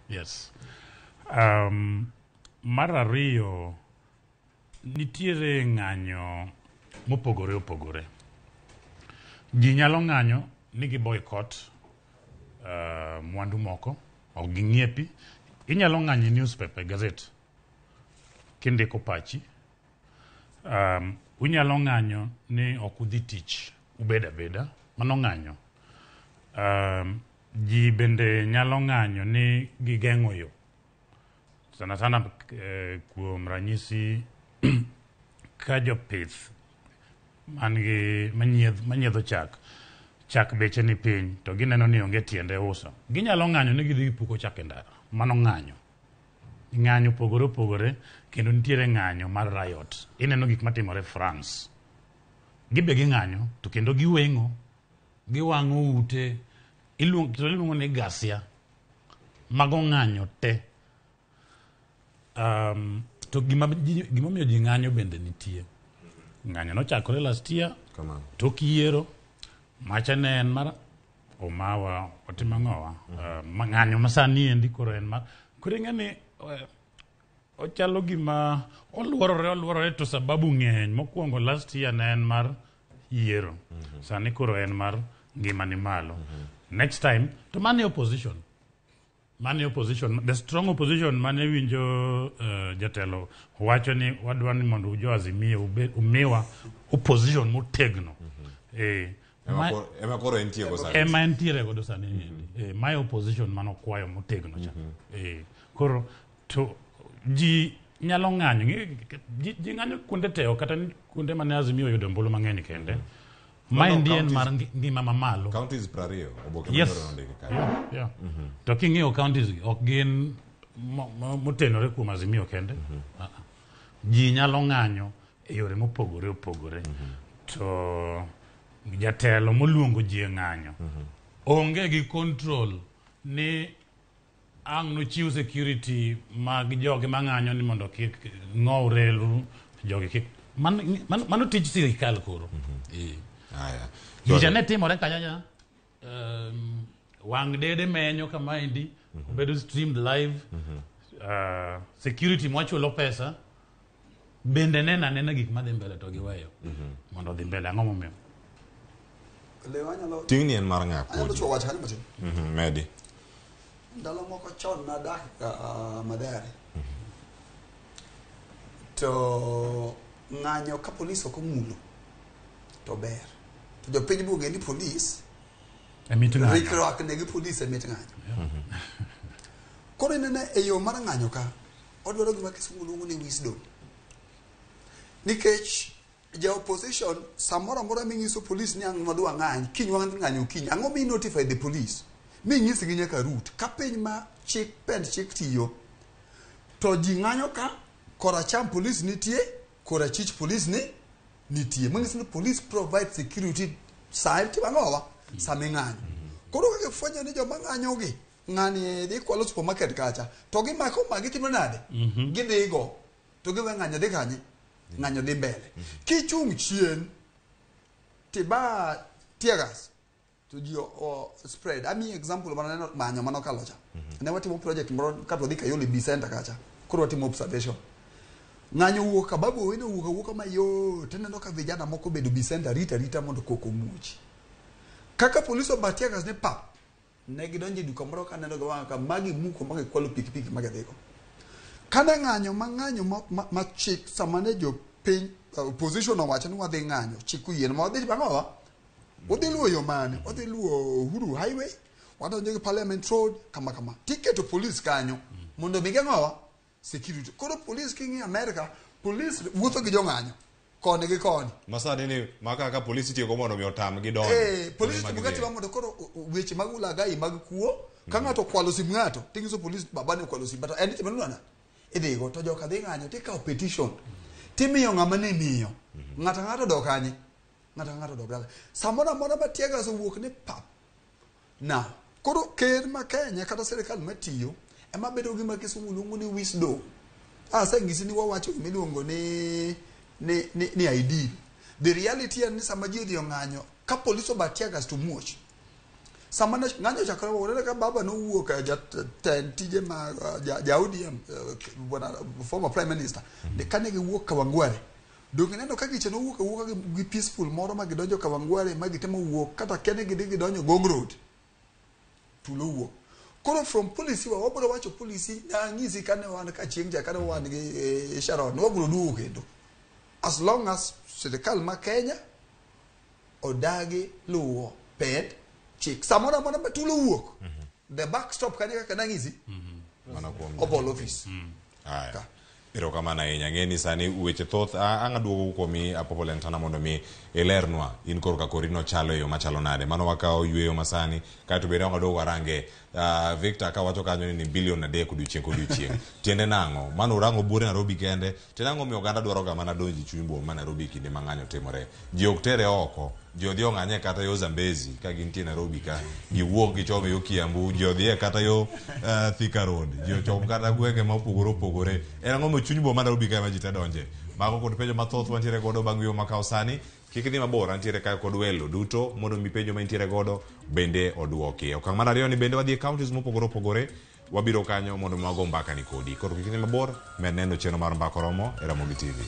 Yes. Mar ariyo nitiere ng'anyo mopogore opogore. Ji nyalo ng'anyo ni gi boycott mwandu moko, ok ging'iepi. Inyalo ng'anyo e newspaper, e gazette kindiko pachi. Unyalo ng'anyo ni ok udhi tich, ubed abeda, mano ng'anyo. Ji bende nyalo ng'anyo ni gigeng'o yo. Sana sana kuom ranyisi ka jopith man gi manyiedho chak, chak beche ni piny to gineno ni onge tiende uso. Ginyalo ng'anyo ni gidhi gipuko chak e ndara. Mano ng'anyo. Ng'anyo opogore opogore kendo nitiere ng'anyo mar riot. Ineno gik matimore France. Gibe ging'anyo to kendo giweng'o, giwang'o ute, iluongo ni ghasia. Mago ng'anyo te. To gimomiyo ji ng'anyo bende nitie. Ng'anyo nochakore last year, tok yiero, macha ne en mar omawa, otimo ang'owa. Ng'anyo masani endi koro en mar... Koro ing'e ni ochalo gima oluorore to sababu ng'eny. Mokwongo last year ne en mar yiero. Sani koro en mar ngima ni malo. Next time, to mane opposition. Mane opposition, the strong opposition mane winjo jatelo wacho ni wadwa ni mondo jo Azimio umiwa opposition motegno. Ema koro entie go sani. Ema entiere godo sani. Mae opposition mano kwayo motegno cha. Koro to ji nyalo ng'anyo, ji ng'anyo kuonde te, ok kata kuonde mane Azimio oyudo ombulu mang'eny kende. Maendi en mar ngima mamalo. Counties 20 oboke Yes. manyoro nondiki kanyo. Yeah. To king'iyo counties gi, ok gin motenore kuom Azimio kende. Ah, ah. Ji nyalo ng'anyo e yore mopogore opogore. To jatelo moluongo ji e ng'anyo onge gi control ni ang' nochiw security mag jogi mang'anyo ni mondo kik ng'ow relu jogi kik mano tij sirikal koro. Eh. Aya. Gicha ne timore kanyo nya wang' dede menyo kamaendi obedo streamed live. Security mwachulo pesa bende neno anena gik madhi mbele to giweyo mondo odhi mbele. Ang'o momiyo? Leo anyalo Ting'ni en mar ng'a anyalo kodi? chuo wach kanyo matin. Medi. Ndalo moko chon nadak Mathare. To ng'anyo ka polis ok omulo to ber. To jopiny bong'e ni polis E mit ng'anyo. rikruok ne gi polis e mit ng'anyo. Koro inene e yo mar ng'anyo ka odwaro gima kisungu luongo ni wisdom. Nikech ja opposition samoro amora minyiso polis ni ang' wadwa ng'any, kiny wadhi ng'anyo kiny, ang'o mi notify the police? Minyisgi nyaka route. Ka piny ma chik pend chik tiyo, to ji ng'anyo ka koracham polis nitie, korachich polis ni nitie. Manyiso ni police provide security sa itimo ang'owa sama ing'anyo. Koro kaka ifwenyo ni joma ng'anyo gi ng'ani dhi kwalo supermarket kacha to gimako ma gitimo nade? Gidhigo to giwe ng'anyo dhi kanye? Ng'anyo dhi mbele. Kichung' chien tiba tear gas to ji spread. Ami example mananeno manyo manokalo cha. Ne watimo project moro kato wadhi Kayole B Center kacha. Koro watimo observation. Ng'anyo wuok ka Babu Owino wuok awuoka mayot. Tineno ka vijana moko obedo B Center rita rita mondo koko omuoch. Kaka polis oba tear gas ni pap. Ne gidonjo e duka moro kaneno gi wang'a ka magi muko ma gikwalo pikipiki ma gidhigo. Kane ng'anyo ma ng'anyo ma chik sama ne jopiny opposition owacho ni wadhi ng'anyo chik oyie ma wadhi bang'owa wadhi luwo yo mane wadhi luwo Uhuru Highway wadonjo gi Parliament Road kama kama tiketo polis kanyo mondo mi geng'owa security. Koro polis king'iyo America polis wuotho gi jong'anyo koni gi koni. Masani ni maka ka polisi tiyo go mondo mi otamgi donjo. Polisi Kuonde timo mag gatima dhiye. mondo koro weche mag ulaghai mag kuo ka ng'ato okwalo sim ng'ato tinyiso polis babani okwalo sim but en itimo nade idhigo to joka dhi ng'anyo tikawo petition timiyo ng'ama ne miyo ng'ato ang'ato dok kanye ng'ato ang'ato dok dala samoro amora ma tear gas owuok ni pap now koro ker ma Kenya kata sirikal matiyo ema bedo gima kisungu luongo ni wisdom. Aseng'isi ni wawacho gima iluongo ni ideal. The reality en ni sama ji odhi ong'anyo ka polis oba tear gas to muoch. Sama ne ng'anyo ochakore waneno ka baba nowuok jatend tije ma ja ODM bwana former prime minister kane giwuok Kawangware. Donge ineno ka gicha nowuok awuoka gi peaceful moro ma gidonjo Kawangware ma gitemo wuok kata kene gidhi gidonjo Ngong Road. Tulo wuok. Koro from policy wa wabiro wacho policy nang'isi kane wan ka chieng' cha kane wan gi Sharon wabiro duogo kendo. As long as sirikal ma Kenya odagi luwo pend chik. Samoro amora ma tulo wuok, the backstop kanyo kaka nang'isi Mana kuom Oval Office. Aya. Erokamano ahinya. Ng'e ni sani weche thoth ang' aduogo kuomi Apopo Lentana mondo mi ilernwa in korka kori nochalo e yo machalo nade. Mano wakawo yueyo masani kaeto bende ang' waduogo warange Victor kawacho kanyo ni bilion 3 odiochieng' kodiochieng'. Tiende nang'o? Mano urango buore Nairobi kende. Tiende ang'o miyo oganda dwaro ga mana donjo e chuny boma ma Nairobi kinde ma ng'anyo timore. Ji ok tere oko. Ji odhi ong'anye kata yo Zambezi ka gintie Nairobi ka. Giwuok gichom yo Kiambu. Ji odhi e kata yo Thika Road. Ji ochom kata gwenge ma opogore opogore. En ang'o ma chuny boma ma Nairobi ka ema ji te donje? Mago kod penjo mathoth wantiere godo bang' yueyo makawo sani. Kik idhi mabor, antiere kae kod welo duto mondo mi penjo ma intiere godo bende oduoki. Okang' mar ariyo ni bende wadhi e counties mopogore opogore. Wabiro kanyo mondo mi wago mbaka ni kodi. Koro kik idhi mabor, med neno chenro mar Mbaka Oromo e Ramogi TV.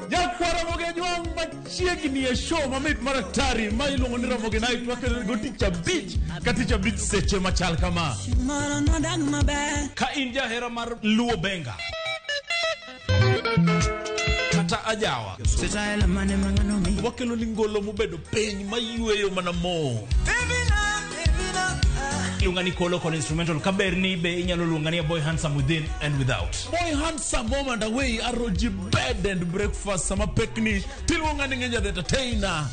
Nyakwara machiegni e show mamit mar atari ma iluongo ni Ramogi Night wakelo go tich abich ka tich abich seche machal kama. Ka in jahera mar Luo Benga kata Kata ajawa. Wakelo ni ngolo mobedo piny mayweyo mana mo. Iluonga ni Kolo kod instrumental kaber ni be inyalo luonga ni a boy handsome within and without. Boy handsome home and away aroji bed and breakfast sama pekni tiluonga ni Ngeja the entertainer.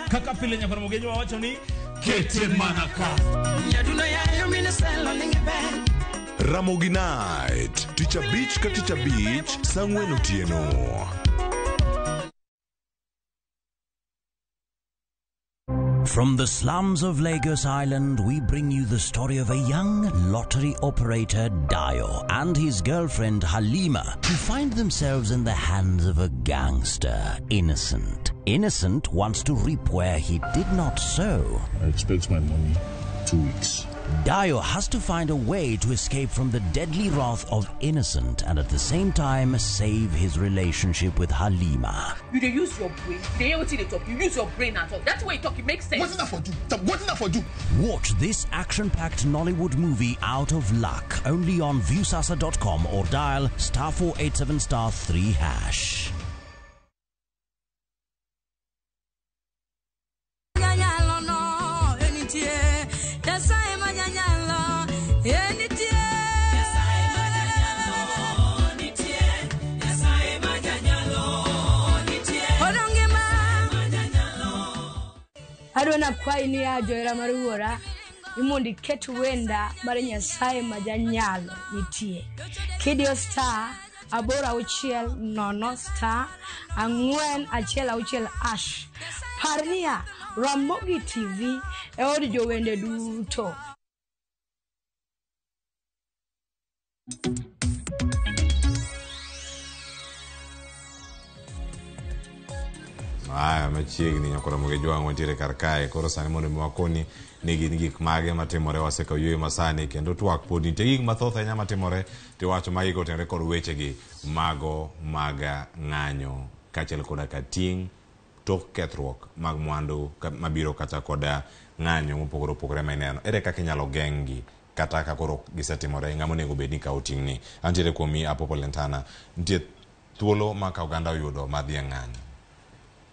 Kaka pile nyakwar Mogejo wawacho ni kete mana ka. Ramogi Night, tich abich ka tich abich, saa ang'wen otieno. From the slums of Lagos Island, we bring you the story of a young lottery operator, Dio, and his girlfriend, Halima, who find themselves in the hands of a gangster, Innocent. Innocent wants to reap where he did not sow. I expect my money 2 weeks. Dio has to find a way to escape from the deadly wrath of Innocent and at the same time save his relationship with Halima. You dey use your brain. They hear wetin they talk. You use your brain at all. That's way you talk. It makes sense. What's that for you? What's that for you? Watch this action-packed Nollywood movie Out of Luck only on Viusasa.com or dial *487*3#. Adwa nakwayi ni ya johera mar wuora ni mondo iket wenda mar Nyasaye ma janyalo nitie. Kidiyo *860 *416# Par niya, Ramogi TV e od jowende duto. Aya, machiegni nyakwar Ramogi Jwang' wantiere kar kae. Koro sani mondo mi wakoni ni gin gik mage matimore wasekawo yueyo masani kendo twak pod nitie gik mathoth ahinya matimore tiwacho magi kotenore kod wechegi mago mag ng'anyo kaachiel koda ka ting' tok kethruok mag mwandu mabiro kata koda ng'anyo mopogore opogore ma ineno. Ere kaka inyalo geng'gi kata ka koro gisetimore, ng'ama onego bed ni kawo ting'ni? Antiere kuomi Apopo Lentana, nitie thuolo ma ka oganda oyudo mar dhi e ng'anyo,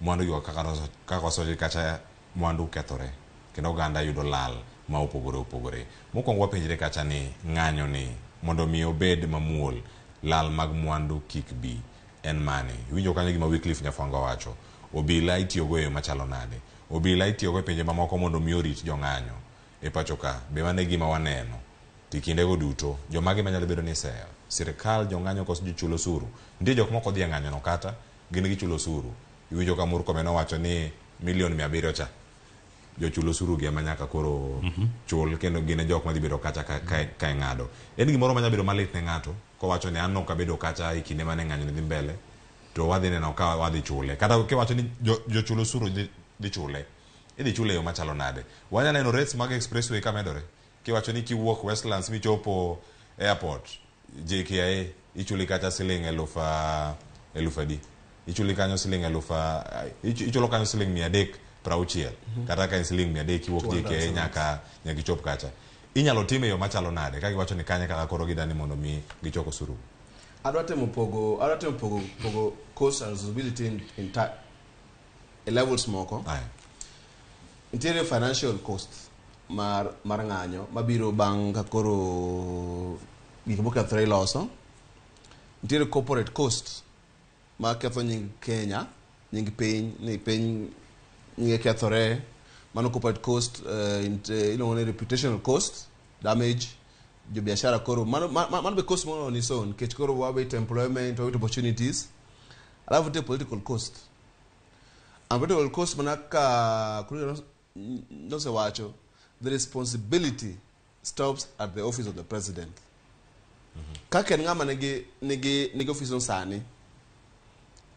mwandu go kaka wasewacho kacha, mwandu kethore kendo oganda yudo lal ma opogore opogore. Mokwongo wapenjre kacha ni ng'anyo ni mondo mi obed mamuol, lal mag mwandu kik bi en mane? Iwinjo kanyo gima Wycliffe Nyafwango owacho, obila itiyogo e yo machalo nade? Obila itiyogo e pinje mamoko mondo mi orit jong'anyo. E pacho ka be mano e gima waneno? To kindego duto jomage manyalo bedo ni iseyo? Sirikal, jong'anyo koso jochul osuru? Nitie jok moko dhi e ng'anyo no kata gin gichulo osuru. Iwinjo ka Murkomen owacho ni milion 700 cha jochul osuru gi ema nyaka koro chul, kendo gin e jok madhi bedo kacha ka ing'ado. En gimoro manyalo bedo malit ne ng'ato kowacho ni an nok abedo kacha e kinde mane ng'anyo ni dhi mbele, to wadhi neno ka wadhi chule. Kata kiwacho ni jochul osuru dhi chule, idhi chule e yo machalo nade? Wanyalo neno rates mag expressway ka medore. Kiwacho ni kiwuok Westlands michopo airport JKIA ichuli kacha siling eluf adi? Ichuli kanyo siling ichulo kanyo siling 360, kata ka en siling 300 kiwuok JKIA nyaka ichop kacha. Inyalo time e yo machalo nade ka giwacho ni kanye kaka koro gidani mondo mi gichok osuru? Adwa temo pogo cost and responsibility in levels moko. Nitiere financial cost mar ng'anyo mabiro bang' ka koro gik mokethore iloso. Nitiere corporate cost ma ketho nying Kenya, nying piny, ni piny nyinge kethore. Mano corporate cost, iluongo ni reputational cost, damage jo biashara koro mano be cost mono ni so nikech koro wawito employment, wawito opportunities. Alafu nitie political cost. And political cost mana ka nosewacho, the responsibility stops at the office of the president. Kaka en ng'ama nigi office no sani,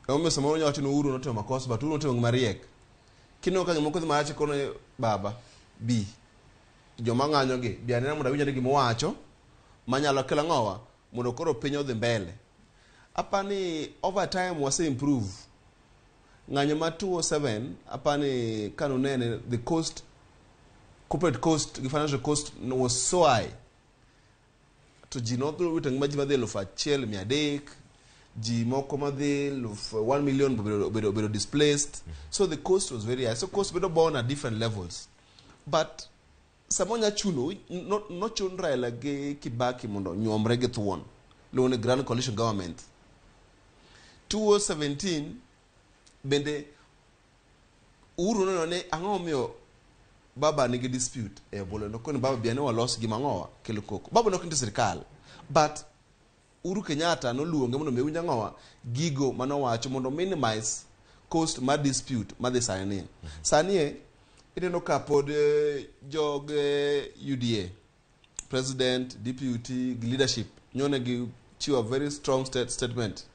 emomiyo samoro onyalo wacho ni Uhuru notimo makosa, but Uhuru notimo gima riek. Kineno ka gimoko dhi marach, kono baba bi joma ng'anyo gi bi anena mondo awinj ane gima owacho manyalo kelo ang'owa mondo koro piny odhi mbele. Apani over time wase improve. Ng'anyo ma 2007 apani kanunene the cost, corporate cost gi financial cost was so high. To ji nowito ngima ji madhi 1,300, Ji moko madhi 1 million obedo displaced. So the cost was very high. So cost bedo born at different levels. But sama onya chuno, nochun Raila gi Kibaki mondo nyuomre gi thuon. Luongo ni Grand Coalition Government. 2017 bende Uhuru noneno ni ang'o momiyo baba nigi dispute e Obolo nokoni baba bi ane walos gima ang'owa kelo koko. Baba ne ok nitie sirikal but Uhuru Kenyatta noluonge mondo mi owinj ang'owa gigo manowacho mondo minimize cost mar dispute madhi sani ni. Sani e ineno ka pod jog UDA president, deputy gi leadership nyone gi chiwo a very strong statement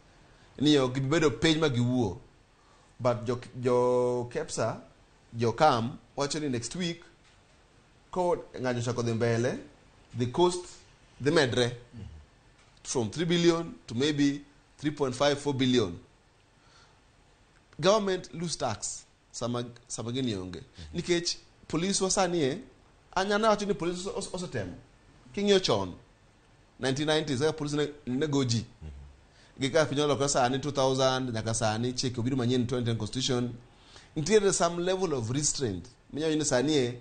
ni ok gibedo piny ma giwuo but jo KEPSA jo KAM wacho ni next week ko ng'anyo ochako dhi mbele the cost dhi medre from 3 billion to maybe 3.5 4 billion. Government lose tax sama gini onge nikech police wa sani e anyana wacho ni police osetemo king'iyo chon 1990s kaka police ne go ji gi kaka piny olokore sani 2000 nyaka sani chike obiro manyien 2010 constitution nitiere some level of restraint minyalo ni sani e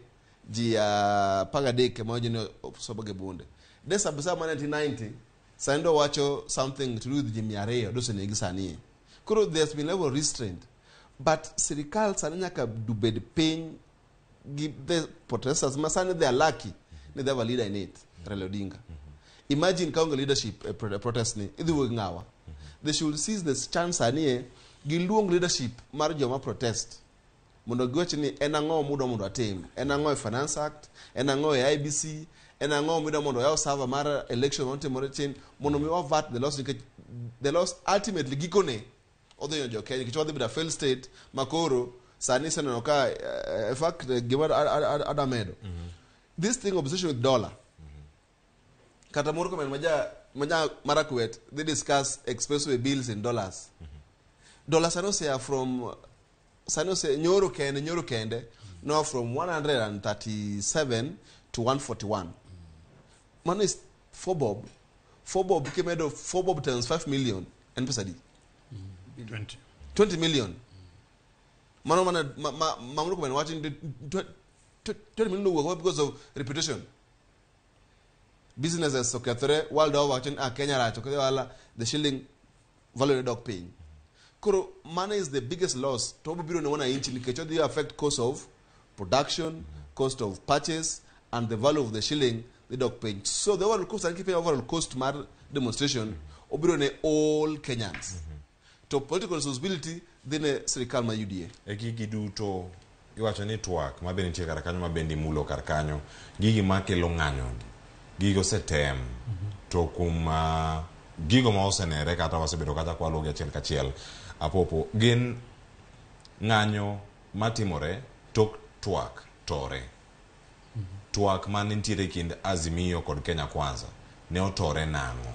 ji 13 ema wacho ni osobo gi bunde de sabasaba ma 1990 sani do wacho something to do with ji 200 dosenegi sani e koro there's been level of restraint but sirikal sani nyaka bed piny gi the protesters ma sani they are lucky ni they have a leader in it, Raila Odinga. Imagine ka onge leadership e protest ni idhi wuok ng'awa. They should seize the chance sani e giluong leadership mar joma protest mondo giwach ni en ang'o mudwa mondo atim, en ang'o e Finance Act, en ang'o e IBC, en ang'o midwa mondo oyaw server mar election matimore chien mondo mi wavert the loss nikech the loss ultimately gikone odhi hinyo jo Kenya nikech wadhi bedo a failed state makoro sani iseneno ka in fact gima adwa medo this thing obsession with dollar kata Murkomen maja Marakwet they discuss expressway bills in dollars. Dollar sani osea from sani ose nyoro kende no from 137 to 141. Mano is 4 bob. 4 bob kimedo 4 bob times 5 million en pesa adi? 20. 20 million. Mano mana ma Murkomen wacho ni 20 million owuok because of reputation. Businesses okethore world over wacho ni Kenya rach okethore wala the shilling value dok piny. Koro mano is the biggest loss to obiro ne wananchi nikech odhi affect cost of production, cost of purchase and the value of the shilling dhi dok piny. So the overall cost and keeping overall cost mar demonstration obiro ne all Kenyans. To political responsibility dhi ne sirikal ma UDA. E gigi duto iwacho ni twak ma bende nitie kar kanyo ma bende imulo kar kanyo gigi makelo ng'anyo gigo osetem to kuom gigo ma osenere kata wasebedo kata kwaluwogi achiel kachiel apopo gin ng'anyo matimore tok twak tore. Twak mane nitiere kind Azimio kod Kenya Kwanza ne otore nang'o?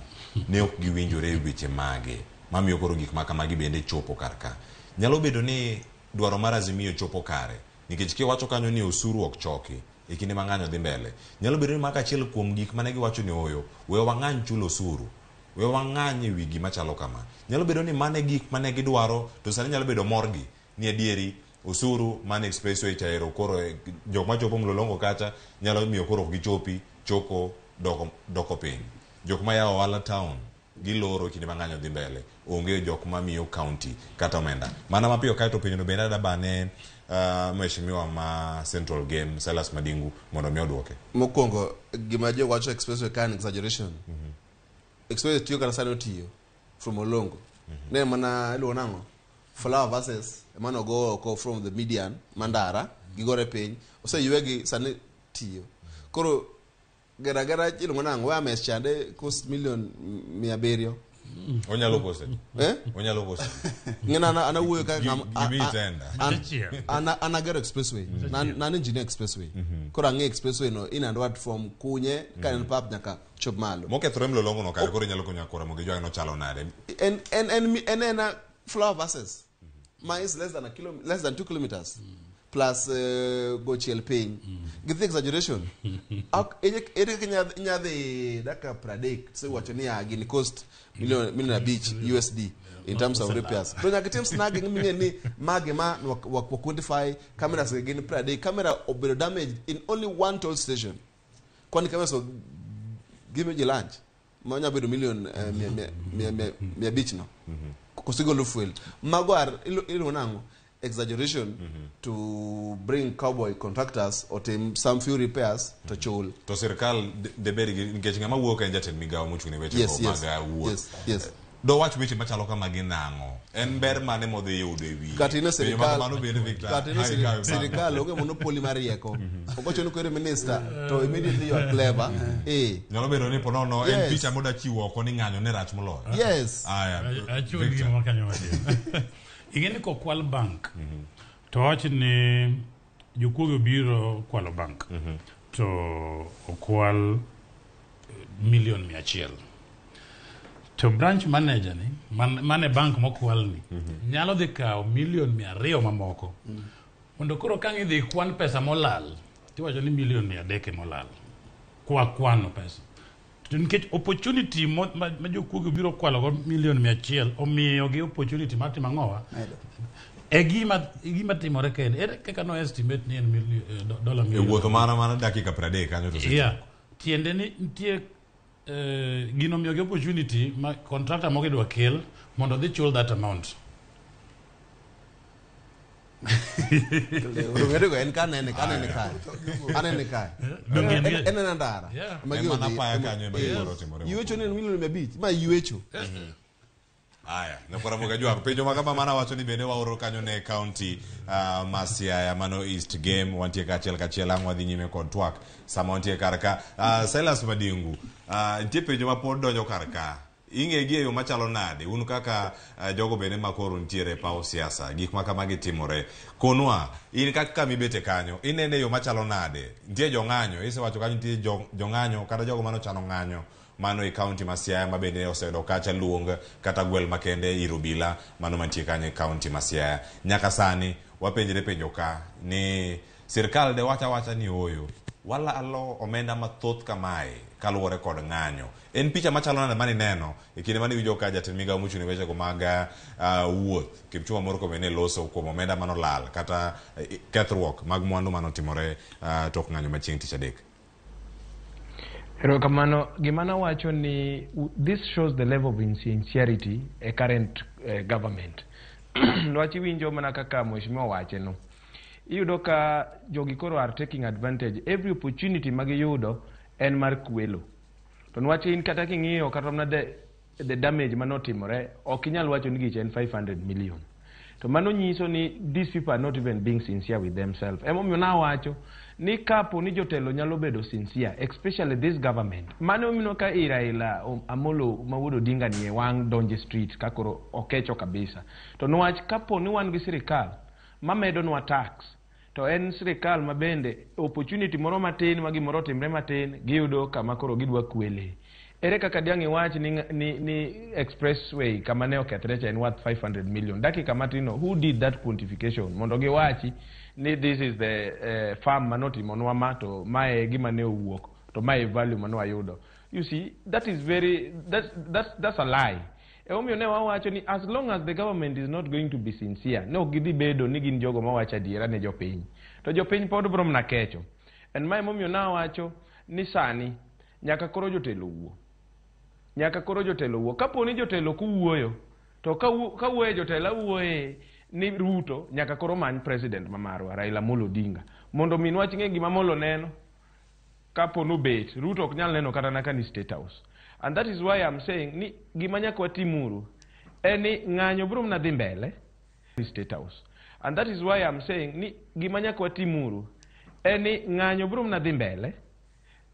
Ne ok giwinjore e weche mage mamiyo koro gik ma kamagi bende chopo kar ka. Nyalo bedo ni dwaro mar Azimio chopo kare nikech kiwacho kanyo ni osuru ok choki e kinde ma ng'anyo dhi mbele. Nyalo bedo ni maka achiel kuom gik mane giwacho ni oyo we wang'any chulo osuru, we wang'any e wi gima chalo kama. Nyalo bedo ni mane gik mane gidwaro to sani nyalo bedo morgi ni adieri osuru mane expressway chaero koro jok machopo Mlolongo kacha nyalo miyo koro ok gichopi choko doko piny. Jok ma yawo ohala town giloro kinde ma ng'anyo dhi mbele onge jok mamiyo county kata omenda. Mana mapiyo kaeto penjono bende adabane mheshimiwa ma Central Game Silas Madingu mondo mi oduoke. Mokwongo gima jo wacho expressway ka en exaggeration. Expressway tiyo kata sani otiyo from Olongo. Ne mana iluongo nang'o? Flower vases ema nogo oko from the median mandara gigore piny oseywegi sani tiyo. Koro gera iluongo nang'o? Wireless chande cost million 700. Onyalo kose. Eh? Onyalo kose. Ng'ena ana wuoyo kaka an agero expressway. Nan engineer expressway. Koro ang'e expressway no in and out from Kunye ka en pap nyaka chop malo. Mokethore Mlolongo no kare koro inyalo konyo akora mondo ijwang' nochalo nade? En flower vases. Ma is less than 2 kilometers. Plus go chiel piny. Gi exaggeration. Ok ere kaka inya dhi dakika 30 tisewacho ni ah, gini cost milion 5 USD in terms of repairs. To nyaka itim snagging ming'e ni mage ma wa quantify cameras gin 30 camera obedo damaged in only one toll station. Kwani cameras go gimiyo ji lunch ma nya bedo milion 500 no. Kosigolo fuel. Mago are iluongo nang'o? Exaggeration to bring cowboy contractors otim some few repairs to chul. To sirikal debed gi nikech ng'ama wuok en jatend migawo mochung' ne weche Yes, go yes, mag wuoth. yes. Dowach weche machalo kamagi nang'o? En ber mane modhi yudo e wiye? Kata ine Penjo sirikal ma kamano bende Victor. kata ine Ai, kawe bang'e. sirikal onge monopoly mar rieko. Ogocho ni koro minister to immediately you are clever. Eh. Nyalo bedo ni ponono en Yes. picha moda chiwo oko ni ng'anyo ne rach moloyo. Yes. Aya. Achiwo Victor. gima kanyo matin. Ing'e ni kokwal bank to wach ni jokuoge obiro kwalo bank to okwal milion 100 to branch manager ni mane bank mokwal ni nyalo dhi kawo milion 200 mamoko mondo koro ka ang' idhi kwan pesa molal tiwacho ni milion 300 emolal kwa kwano pesa to nikech opportunity ma jokuoge biro kwalo go milion 100 omiyo gi opportunity mar timo ang'owa e gima timore kende ere kaka no estimate ni en dola E milion wuotho mana dakika 30 kanyo to osechopo. Yeah. Tiende ni nitie gino miyo gi opportunity ma contractor moko idwa kel mondo dhi chul that amount. Rowere go en ka anene ka anene kae. Anene kae. Donge en En en ndara. Yeah. Ema En gi mana odhi- apaya ema- kanyo ema eh. gimoro otimore. Yuecho ni en milion 500. Ma yuecho. Aya, nyakwara Ojwang, penjo ma kama mana wacho ni bende waoro kanyo ne county ma Siaya mano East Game wantie kaachiel kachiel ang' wadhi nyime kod twak sama wantie kar ka. Silas Madingu, nitie penjo ma pod donjo kar ka. Ing'e gi e yo machalo nade un kaka jogo bende ma koro nitiere e paw siasa gik ma kamagi timore konwa in kaka kamibete kanyo inene e yo machalo nade nitie jong'anyo isewacho kanyo nitie jong'anyo kata jogo manochano ng'anyo mano e county ma Siaya ma bende oseyudo kacha luong kata gwel makende ir obila mano mantie kanyo e county ma Siaya. Nyaka sani wapenjre penjo ka ni sirikal de wacha wacha ni ooyo walalo omenda mathoth kamae kaluwore kod ng'anyo. En picha machalo nade manineno e kinde mane iwinjo ka jatend migawo mochung' ne wechego mag wuoth Kipchumba Murkomen ne loso kuom omenda manolal kata kethruok mag mwandu manotimore tok ng'anyo ma chieng' tich adek. Erokamano, gima nawacho ni this shows the level of insincerity e current government. Nwach iwinjo mana kaka mheshimiwa wache no. Iyudo ka jogi koro are taking advantage. Every opportunity magiyudo en mar kwelo. To nwach in kata king'iyo kata mana the damage manotimore, ok inyal wacho ni gicha en 500 million. To mano nyiso ni these people are not even being sincere with themselves. Emomiyo nawacho ni kapo ni jotelo nyalo bedo sincere, especially this government. Mano emomiyo ka Raila Amolo ma wuod Odinga ni e wang' donje street ka koro okecho kabisa. To niwach kapo ni wan gi sirikal mamedonwa tax, to en sirikal ma bende opportunity moro matin ma gimoro otimre matin giyudo kama koro gidwa kwele. Ere kaka diang' iwach ni expressway kama ne okethre cha en worth 500 million. Dakika matin no, who did that quantification? Mondo giwachi ni this is the farm manotimonwa ma to mae e gima ne owuok to mae e value mane wayudo. You see, that is very, that's a lie. Emomiyo ne wawacho ni as long as the government is not going to be sincere, ne ok gidhi bedo ni gin jogo mawacho adiera ne jopiny. To jopiny pod biro mana kecho. En mae emomiyo nawacho ni sani nyaka koro jotelo wuo. Nyaka koro jotelo wuo. Kapo ni jotelo ok wuoyo, to ka wuoye jotelo awuoye ni Ruto nyaka koro many president ma marwa Raila Amolo Odinga mondo min wach ng'e gima Amolo neno kapo nobet Ruto ok nyal neno kata naka ni State House. And that is why I'm saying ni gima nyaka watimuru en ni ng'anyo biro mana dhi mbele State House. And that is why I'm saying ni gima nyaka watimuru en ni ng'anyo biro mana dhi mbele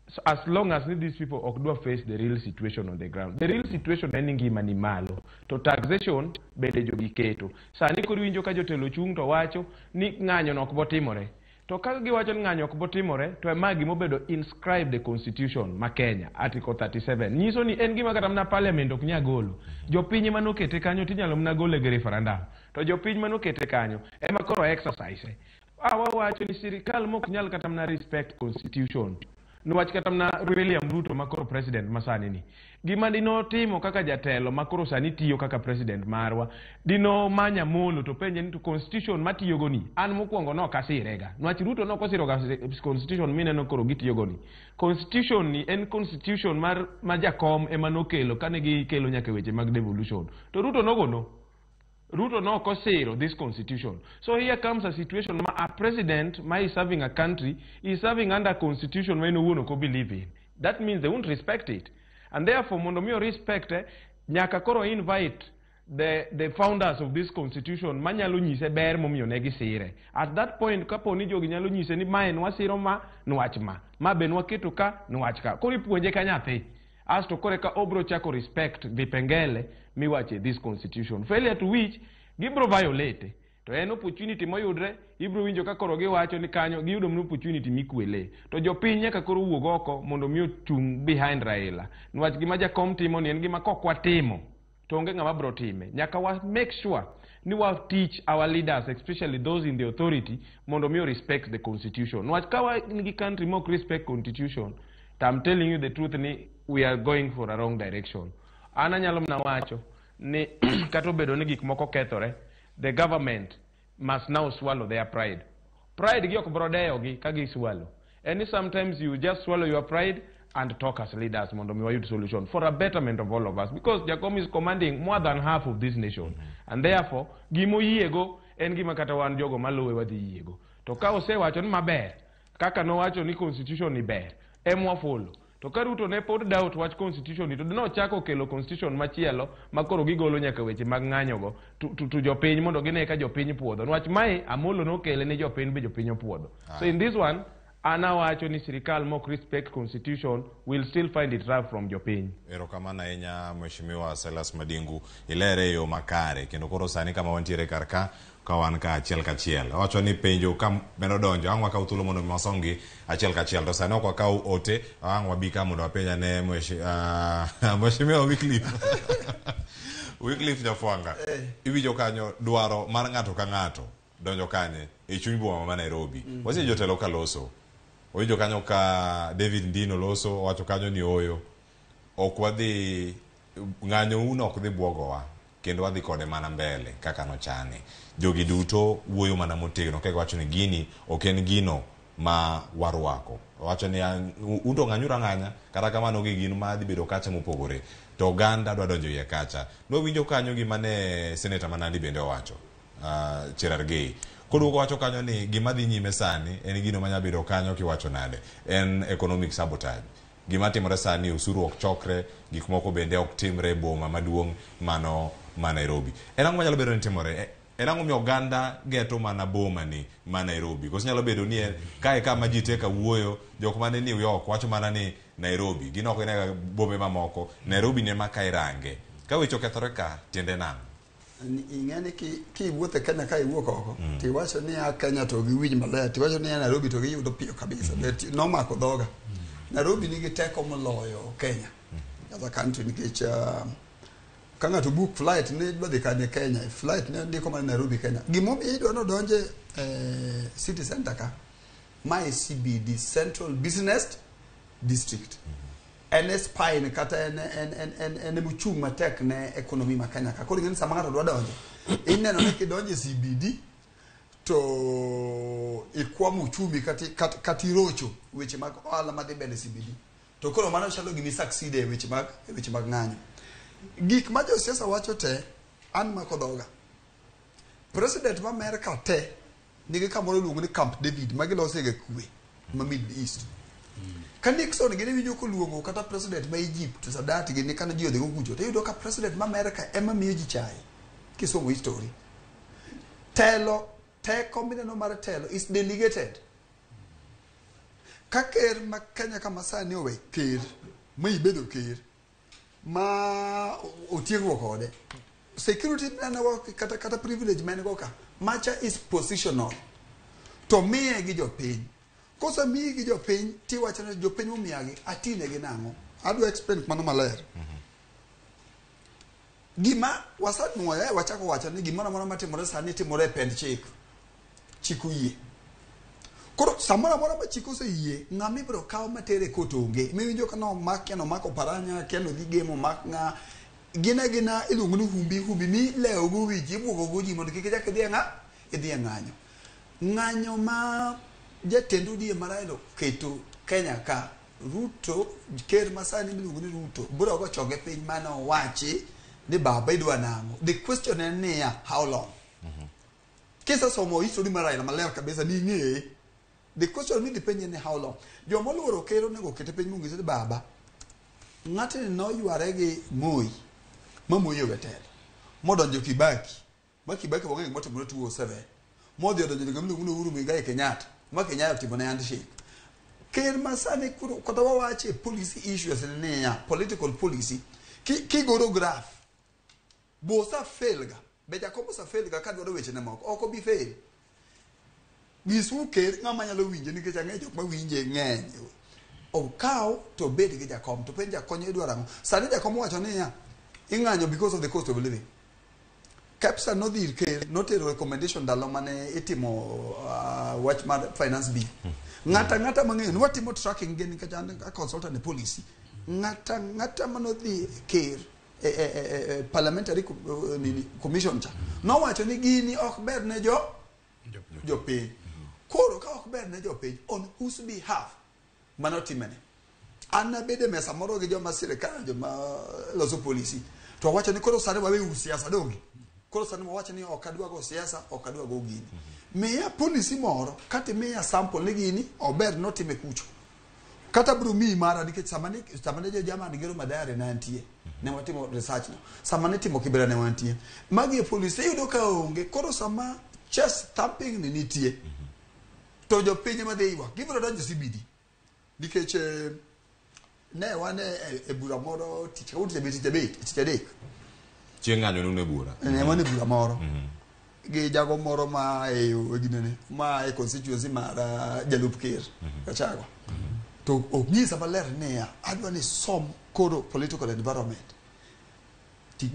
so as long as ni these people ok dwa face the real situation on the ground. The real situation en ni ngima ni malo to taxation bende jogi keto. Sani koro iwinjo ka jotelo chung' to wacho ni ng'anyo no ok botimore. To ka giwacho ni ng'anyo ok botimore to ma gimobedo inscribed the constitution ma Kenya article 37 nyiso ni en gima kata mana parliament ok nyal golo. Jopiny ema nokete kanyo tinyalo mana gole gi referendum. To jopiny manokete kanyo ema koro exercise. Awawacho ni sirikal mok nyal kata mana respect constitution. Niwach kata mana William Ruto makoro president masani ni. Gima dinotimo kaka jatelo makoro sani tiyo kaka president marwa, dino manya Amolo to penje ni to constitution matiyogo ni, an mokwongo nok asirega. Niwach Ruto nok osiroga constitution mineno koro gitiyogo ni. Constitution ni en constitution mar ma jakom ema nokelo kane gikelo nyaka weche mag devolution. To Ruto nogono. Ruto no osiro this constitution. So here comes a situation ma a president ma is serving a country is serving under constitution ma en owuon ok believe in. That means they won't respect it. And therefore mondo mi respect nyaka koro invite the founders of this constitution manyalo nyise ber momiyo ne gisire. At that point kapo ni jogi nyalo nyise ni mae nwasiro ma nwach ma, ma be nwaketo ka nwach ka. Koro ipuonje ka nyathi. Asto kore ka obro chako respect vipengele miwache this constitution. Failure to which gibro violate. To en opportunity moyudre, ibro winjo ka koro giwacho ni kanyo giyudo mana opportunity mikwele. To jopiny nyaka koro wuog oko mondo mi ochung' behind Raila. Niwach gima jakom timo ni en gima kok watimo to onge ng'ama bro time. Nyaka wa make sure ni wa teach our leaders, especially those in the authority, mondo mi respect the constitution. Niwach ka wan gi country mok respect constitution, to I'm telling you the truth ni we are going for a wrong direction. An anyalo mana wacho ni kata obedo ni gik moko kethore, the government must now swallow their pride. Pride gi ok bro deyogi ka gi swallow. And sometimes you just swallow your pride and talk as leaders mondo mi wayud solution for a betterment of all of us, because Jakom is commanding more than half of this nation. And therefore gimoyiego en gima kata wan jogo maluwe wadhi yiego. To ka osewacho ni maber, kaka nowacho ni constitution ni ber, emwa follow. To ka Ruto ne pod doubt wach constitution ni, to nochako kelo constitution machielo ma koro gigolo nyaka weche mag ng'anyogo to jopiny mondo gine ka jopiny puodho. Niwach mae Amolo nokele ni jopiny be jopiny opuodho. So in this one, an awacho ni sirikal mok respect constitution will still find it rough from jopiny. Erokamano ahinya Mheshimiwa Silas Madingu, ilere e yo makare kendo koro sani kama wantiere kar ka ka wan ka achiel kachiel. Awacho ni penjo ka medo donjo, ang' wakaw thuolo mondo mi wasomgi achiel kachiel. To sani ok wakaw ote, ang' wabi ka mondo wapenj ane Mheshimiwa Wycliffe. Wycliffe Nyafwanga, iwinjo kanyo dwaro mar ng'ato ka ng'ato donjo kanye e chuny boma ma Nairobi. Wasewinjo jotelo ka loso. Owinjo kanyo ka David Ndino loso, owacho kanyo ni oyo. Ok wadhi ng'anyo uno ok dhi buogowa kendo wadhi kode mana mbele kaka nochane. Jogi duto wuoyo mana motegno ka giwacho ni gini ok en gino ma warwako. Owacho ni un to ng'anyuru ang'anya, kata kamano gi gin ma dhi bedo kacha mopogore. To oganda dwa donjo iye kacha. Nwawinjo kanyo gima ne seneta ma Nandi bende owacho, Cherargei. Koduogo wacho kanyo ni gima dhi nyime sani en gino manya bedo kanyo kiwacho nade. En economic sabotage. Gima timore sani osuru ok chokre, gik moko bende ok timre e boma maduong' mano ma Nairobi. En ang'o manyalo bedo ni timore? En ang'o miyo oganda geto mana boma ni ma Nairobi? Koso nyalo bedo ni kae kama ji te ka wuoyo, jok mane New York wacho mana ni Nairobi. Gin ok ginega bombe mamoko. Nairobi ne ma ka irange. Ka weche okethore ka, tiende nang'o? Ing'e ni kiwuotho e Kenya ka iwuok oko, tiwacho ni a Kenya to giwinj maler, tiwacho ni a Nairobi to giyudo piyo kabisa. Bet nomako dhoga. Nairobi nigi teko moloyo Kenya as a country nikech ka ng'ato book flight ni dwa dhi kanye Kenya, flight ne ndiko mana Nairobi Kenya. Gimomiyo idwa nodonje city center ka, mae CBD, Central Business District. En e spine kata en mochung' matek ne economy ma Kenya ka. Koro ing'e ni sama ng'ato dwa donjo, ineno ni kidonjo e CBD to ikwamo uchumi kata irocho weche mag ohala madhi mbele CBD. To koro mano chalo gima succeed e weche mag ng'anyo. Gik ma josiasa wacho te, an mako dhoga. President ma Amerka te nigi kamoro iluongo ni Camp David ma gilose ga kwe ma Middle East. Ka Nixon gini winjo koluongo kata president ma Egypt Sadat gini kane ji odhi go kucho, to iyudo ka president ma Amerka ema miyo ji chai kisomo history. Telo, teko mineno mar telo is delegated. Ka ker ma Kenya kama sani owe ker, ma ibedo ker, ma otiegruok kode, security mineno kata privilege ma en go ka, macha is positional. To miye gi jopiny. Kosemiyi gi jopiny, tiwacho ni jopiny omiyagi, atinegi nang'o? Adwa explain mano maler. Gima wasenuoyo, wachako wacho ni gimoro amora matimore sani timore e pend chik. Chik oyie. Koro samoro amora ma chik oseyie, ng'ama ibiro kaw matere e court onge. Miwinjo ka nomak kia nomako Paranya, kia nodhi Gem omak ng'a. Gin agina iluongo ni humbi humbi milewo go wi ji, ibwogo go ji mondo kik ichak idhi e ng'a? Idhi e ng'anyo. Ng'anyo ma jatend ODM ma Raila oketo Kenya ka, Ruto, ker masani miluongo ni Ruto, biro go chonge piny mane owachi ni baba idwa nang'o. The question en niya, how long? Kisesomo history mar Raila maler kabisa ni ing'eye. The question midhi penje ni how long? Joma oluoro ker onego okete piny mong'ise ni baba, ng'atni noyware gi Moi, ma Moi owe telo. Modonjo Kibaki, ma Kibaki wang'eyo gima otimore 2007. Modhi odonjo e gima iluongo ni Uhuru Muigai Kenyatta, ma Kenyatta otimone handshake. Ker masani koro kata wawache policy issues ni niya, political policy, kigoro graph, bo osa fail ga, be Jakom osa fail ga kadwaro wechene moko, ok obi fail. Nyisuru ker ng'ama nyalo winje nikech ang'eyo jok ma winje ng'eny. Okaw to obed gi Jakom to penj Jakom idwaro ang'o. Sani Jakom owacho niya, ing'anyo because of the cost of living. KEPSA nodhi ir ker notero recommendation ndalo mane itimo wach mar finance bill. Ng'ata ng'ata mang'eyo ni watimo tracking gi nikech an a consultant e policy. Ng'ata ng'ata manodhi ker e parliamentary nini, commission cha nowacho ni gini ok ber ne jo jopiny. Koro ka ok ber ne jopiny, on whose behalf mano timene? An nabedo e mesa moro gi joma sirikal, joma loso policy, to wawacho ni koro sani waweuru siasa donge. Koro sani wawacho ni ok adwa go siasa, ok adwa go gini. Miya policy moro, kata imiya sample ni gini ober notime kucho. Kata biro miyi mara nikech sama ne jo German gero Mathare ne antie. Ne watimo research no. Sama ne timo Kibera ne wantie. Magi e policy iyudo ka onge. Koro sama chest thumping ni nitie, to jopiny ema dhi ywak. Gibiro donjo CBD. Nikech ne wan e bura moro tich kawuono tich abich, tich adek. Chieng' ng'anyo ne un e bura. Ne wan e bura moro. Gi jago moro ma e ginene, ma e constituency mar jalup ker, Gachagua. To onyisa maler niya, adwa ni som koro political environment.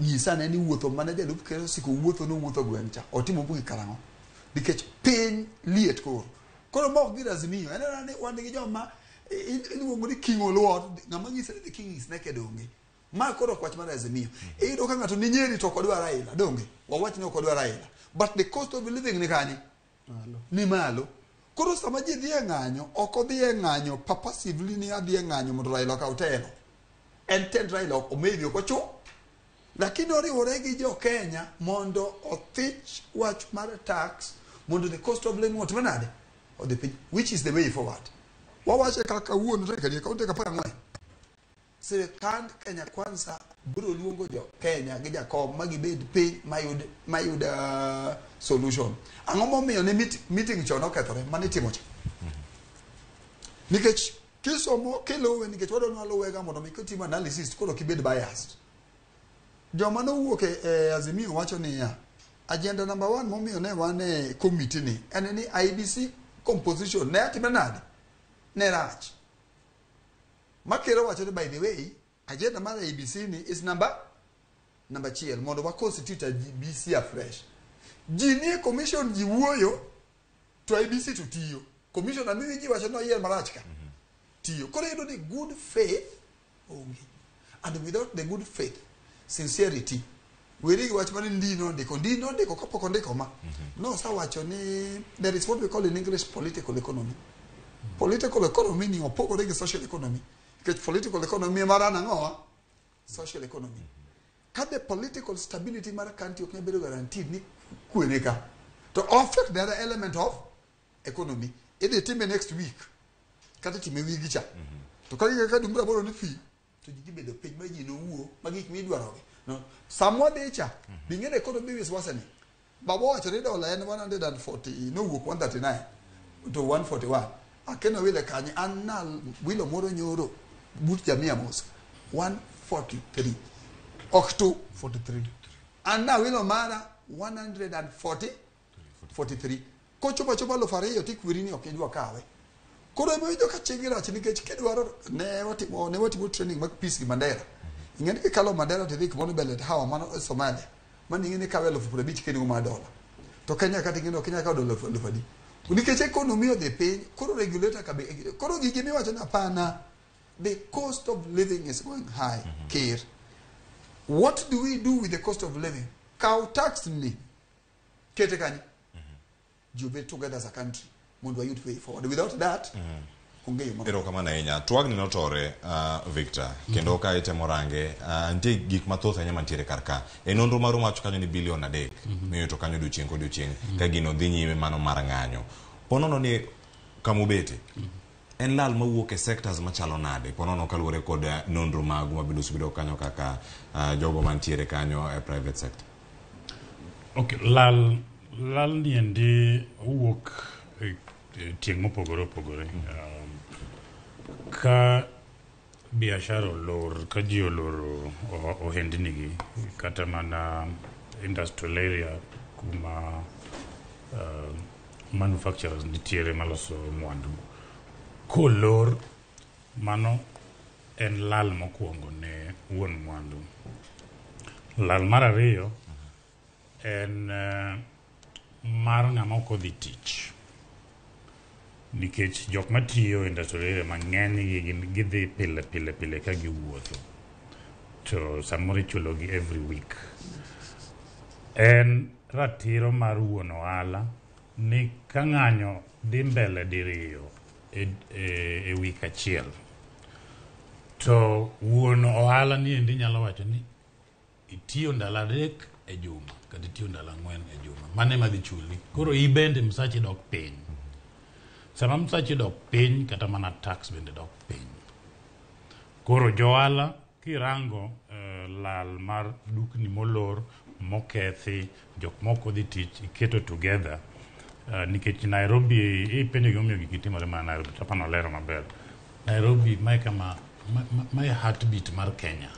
Nyisa ne ni wuotho mane jalup ker osiko wuotho nowuotho gweng' cha, otimo bugi karang'o? Nikech piny liet koro. Koro ma ok gir Azimio, en mana ni wan gi joma iluongo ni King Oluor, ng'ama nyise ni the king is naked onge. Ma koro ok wach mar Azimio. Iyudo ka ng'ato ni Nyeri to ok odwar Raila, donge? Wawach ni ok odwar Raila. But the cost of living ni kanye? Ni malo. Koro sama ji dhi e ng'anyo, ok odhi e ng'anyo purposively ni adhi e ng'anyo mondo Raila okaw telo. En tend Raila ok maybe ok ochu. Lakini oriwore gi jo Kenya mondo othich wach mar tax mondo the cost of living otimre nade? Odhi piny, which is the way forward. Wawache kaka kawuono tarik adi? Kawuono tarik 14. Sirikand Kenya Kwanza biro luongo jo Kenya gi Jakom ma gibed piny mayud solution. Ang'o momiyo ne meeting chon okethore mane itimo cha? Nikech kisomo kiluwe nikech wadwa ni waluwe ga mondo mi kitimo analysis koro kibed biased. Joma nowuok e Azimio wacho niya, agenda number 1 momiyo ne wan e committee ni en ni IEBC composition ne atimre nade? Ne rach. Makero wacho ni by the way, agenda mar IEBC ni is number 1 mondo wa constitute IEBC afresh. Ji nie commission ji wuoyo to IEBC to tiyo. Commission amiyo ji wacho ni oyier marach ka. Tiyo. Koro iyudo ni good faith onge. And without the good faith, sincerity, weri gi wach mane Ndii nondiko. Ndii nondiko kapok ondiko ma. Nosewacho ni there is what we call in English political economy. Political economy ni opogore gi social economy. Nikech political economy mar an ang'owa? Social economy. Ka the political stability mar country ok nyal bedo guaranteed ni kwe ni ka, to affect the other element of economy. Idhi time next week, kata itime wigi cha. To ka gika ka dwe mar aboro ni fi, to ji dhi bedo piny ma ji nowuo, ma gik midwarogi. No. Sama wadhi cha, bing'e ni economy is worsening. Baba owacho ni dola en 140, nowuok 139 to 141. Akeno wile kanye, an na wilo moro nyoro but Jamia Mosque, 143. Ok tu 43. An na wilo mara 140, 43. Kochopo achopa 2000 tikweri ni ok idwa kawe. Koro ema iwinjo ka chigi rach nikech kidwaro ne watimo training mag peace gi Mandera. Ing'e ni kikalo Mandera tidhi kumoro ni Belet Hawa mano e Somalia. Mano ing'e ni ikawe 50,000 kengo mar dola. To Kenya kata ing'e ni ok inyal kawo dola 10,000 adi. Nikech economy odhi piny, koro regulator ka be koro gigi miwacho ni hapana, the cost of living is going high. Ker. What do we do with the cost of living? Kaw tax ni kete kanye? Ji obed together as a country mondo wayud way forward. Without that, onge yo ma Erokamano ahinya. Twagni notore Victor, kendo ka itemo range, nitie gik mathoth ahinya mantiere kar ka. E nonro maru wacho kanyo ni bilion 3 miyuto kanyo odiochieng' kodiochieng' ka gino dhi nyime mano mar ng'anyo. Ponono ni kamubete, en lal mawuok e sectors machalo nade? Ponono kaluwore kod nonro magu mabende usebedo kanyo kaka jogo mantiere kanyo e private sector. Okay, lal ni endi owuok e tieng' mopogore opogore. Ka biashara olor, ka ji oloro ohendnigi, kata mana industrial area kuma manufacturers nitiere maloso mwandu, kolor, mano en lal mokwongo ne wuon mwandu. Lal mar ariyo en mar ng'ama ok odhi tich. Nikech jok matiyo e industrial area mang'eny gi gidhi pile pile pile ka giwuotho, to samoro ichulo gi every week. En ratiro mar wuon ohala ni ka ng'anyo dhi mbele diriyo e week achiel, to wuon ohala ni endi nyalo wacho ni itiyo ndalo 3 e juma kata itiyo ndalo 4 e juma, mano ema dhi chuli. Koro ibende msachi dok piny. Sama msachi dok piny, kata mana tax bende dok piny. Koro johala kirango lal mar dukni molor, mokethi, jok moko dhi tich, iketo together. Nikech Nairobi, ipenjo gimomiyo gigi timore mana Nairobi, to apani olero maber. Nairobi mae kama mae heartbeat mar Kenya.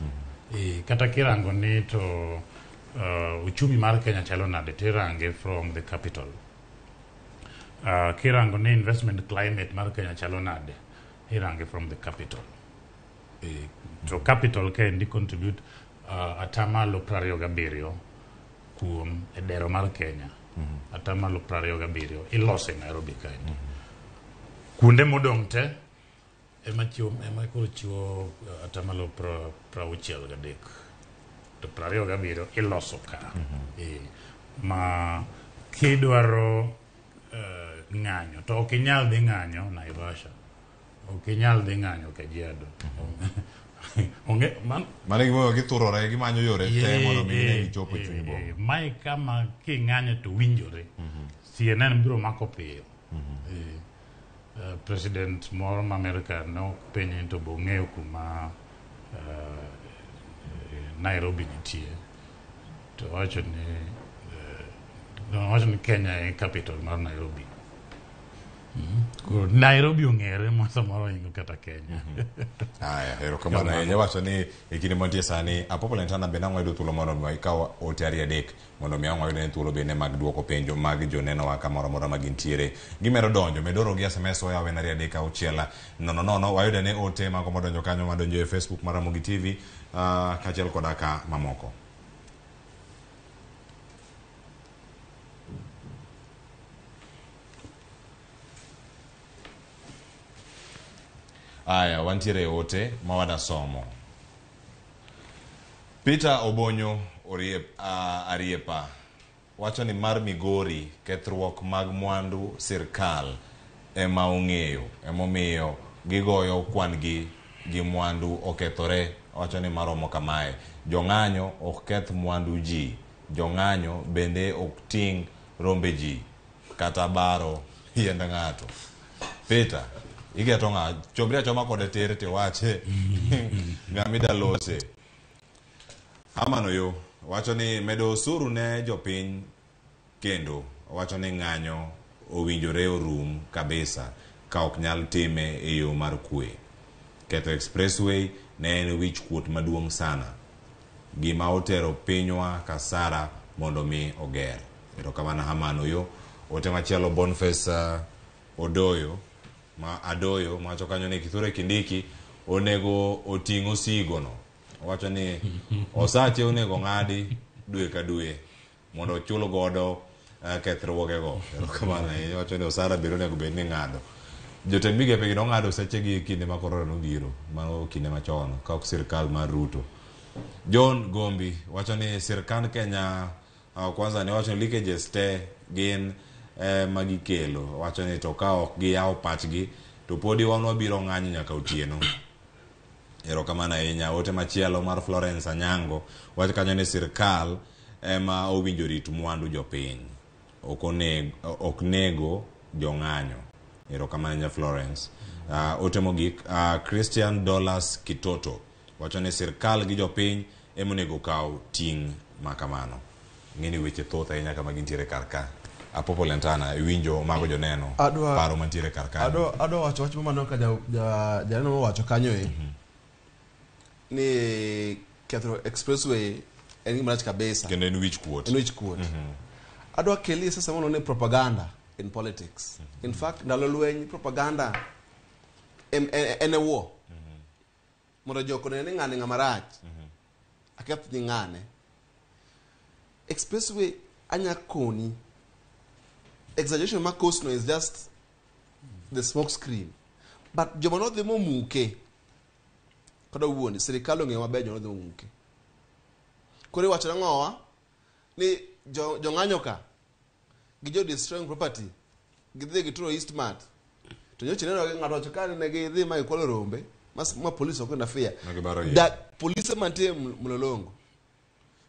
Kata kirango ni to uchumi mar Kenya chalo nade, tirange from the capital. Kirango ni investment climate mar Kenya chalo nade, irange from the capital. To capital kendi contribute 27% kuom e dero mar Kenya. 27% ilose Nairobi kaendi. Kuonde modong' te ema chiwo, ema koro chiwo 63%, to 27 iloso ka. Ma kidwaro ng'anyo to ok inyal dhi ng'anyo Naivasha, ok inyal dhi ng'anyo Kajiado. Onge man Mano gimomiyo githurore, gimanyo yore te mondo mi ne gichop e chuny boma. Mae kama king'anyo to winjore. CNN biro mako piyo. President moro ma Amerika ne openje ni to be ong'eyo kuma Nairobi nitie, to owacho ni Kenya e capital mar Nairobi. Koro Nairobi ong'ere ma samoro ohingo kata Kenya. Aya, erokamano ahinya. Wacho ni e kinde mantie sani, Apopo Lentana bende ang' wayudo thuolo mondo mi ikaw ote 2 mondo mi ang' wayud ne thuolo bende mag duoko penjo mag jonenowa kamoro amora ma gintiere. Gimedo donjo, medoro gi SMS oyaw en 2 3 6 0 0. Wayudo ne ote mago modonjo kanyo madonjo e Facebook mar Ramogi TV kaachiel koda ka mamoko. Aya, wantiere e ote ma wadasomo. Peter Obonyo Ariepa wacho ni mar Migori kethruok mag mwandu sirkal ema ong'eyo, emomiyo gigoyo kwan gi gi mwandu okethore. Wacho ni maromo kamae, jong'anyo ok keth mwandu ji, jong'anyo bende ok ting' rombe ji kata baro yiend ng'ato. Peter, iketo ng'a? Chomri achoma kode tir tiwache ng'ama ida lose. Amano yo wacho ni medo osuru ne jopiny kendo wacho ni ng'anyo owinjore orum kabisa ka ok nyal time e yo mar kwe. Ketho expressway ne en wich kuot maduong' sana. Gima otero pinywa kasara mondo mi oger. Erokamano Hamano yo. Ote machielo Boniface Odoyo ma Adoyo mawacho kanyo ni Kithure Kindiki onego oting' osigo no. Owacho ni osache onego ng'adi dwe ka dwe mondo ochul godo Kethruogego. Erokamano ahinya. Wacho ni osara bende onego bed ni ng'ado. Jotend migepe gi nong'ado osechegi e kinde ma korona nobiro, mano kinde machon, ka ok sirkal mar Ruto. John Gombi wacho ni sirkand Kenya kwanza ne wacho ni leakages te gin ma gikelo. Wacho ni to ka ok giyawo pachgi to podi wan wabiro ng'anyo nyaka otieno. Erokamano ahinya. Ote machielo mar Florence Anyango wacho kanyo ni sirkal ema owinjo rit mwandu jopiny. Ok nego jong'anyo. Erokamano ahinya Florence. Ote mogik, Christian Dollars Kitoto wacho ni sirkal gi jopiny ema onego kaw ting' ma kamano. Ng'eni weche thoth ahinya kama gintiere kar ka. Apopo Lentana, iwinjo mago joneno, paro mantiere kar ka. Adwa wacho wach mano ka janeno mowacho kanyo e ni kethro expressway en gima rach kabisa. Kendo en wich kuot. En wich kuot. Adwa kelie sasa mono ni propaganda in politics. In fact, ndalo lweny propaganda en e war. Mondo joko ne ni ng'ane ng'ama rach. Aketh ni ng'ane. Expressway anya koni. Exaggeration mar cost no is just the smoke screen. But joma nodhi momuke kada wuondi sirikal ong'eyo maber joma nodhi momuke. Koro iwacho nang'owa ni jong'anyo ka gi jo destroying property gidhi gituro Eastmart to nyocha ineno gi ng'ato wacho ka ne gidhi ma gikwalo rombe ma police ok interfere. Da polise mantie Mlolongo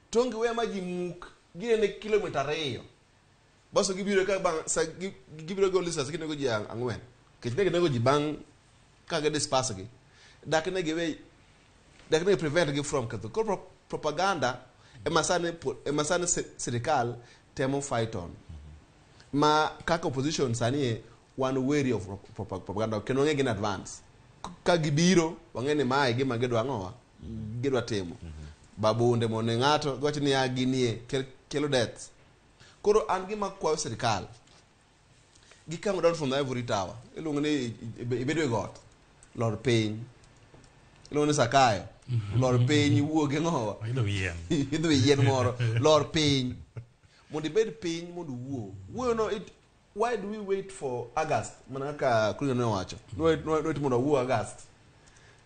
to giweyo ma ji muk ginene kilomita 2 baso gibiro ka bang' sa gibiro gi officers ginego ji 4 nikech ne ginego ji bang' ka gi disperse gi dak ne giwe dak ne prevent gi from ketho. Koro propaganda ema sani sirikal temo fight on. Ma kaka opposition sani wan wary of propaganda kendo wang'e gi in advance. Ka gibiro wang'e ni mae gima gidwa ang'owa gidwa timo. Babunde mondo ng'ato giwacho ni ya ginie kelo death. Koro an gima kwayo sirikal gi come down from the ivory tower iluongo ni ibedo e got lor piny iluongo ni Sakayo lor piny iwuog e ng'owa idho yien moro lor piny mondo ibed piny mondo uwuo wuoyo no. Why do we wait for August? Mana kaka Kuria ne owacho nwait mondo wawuo August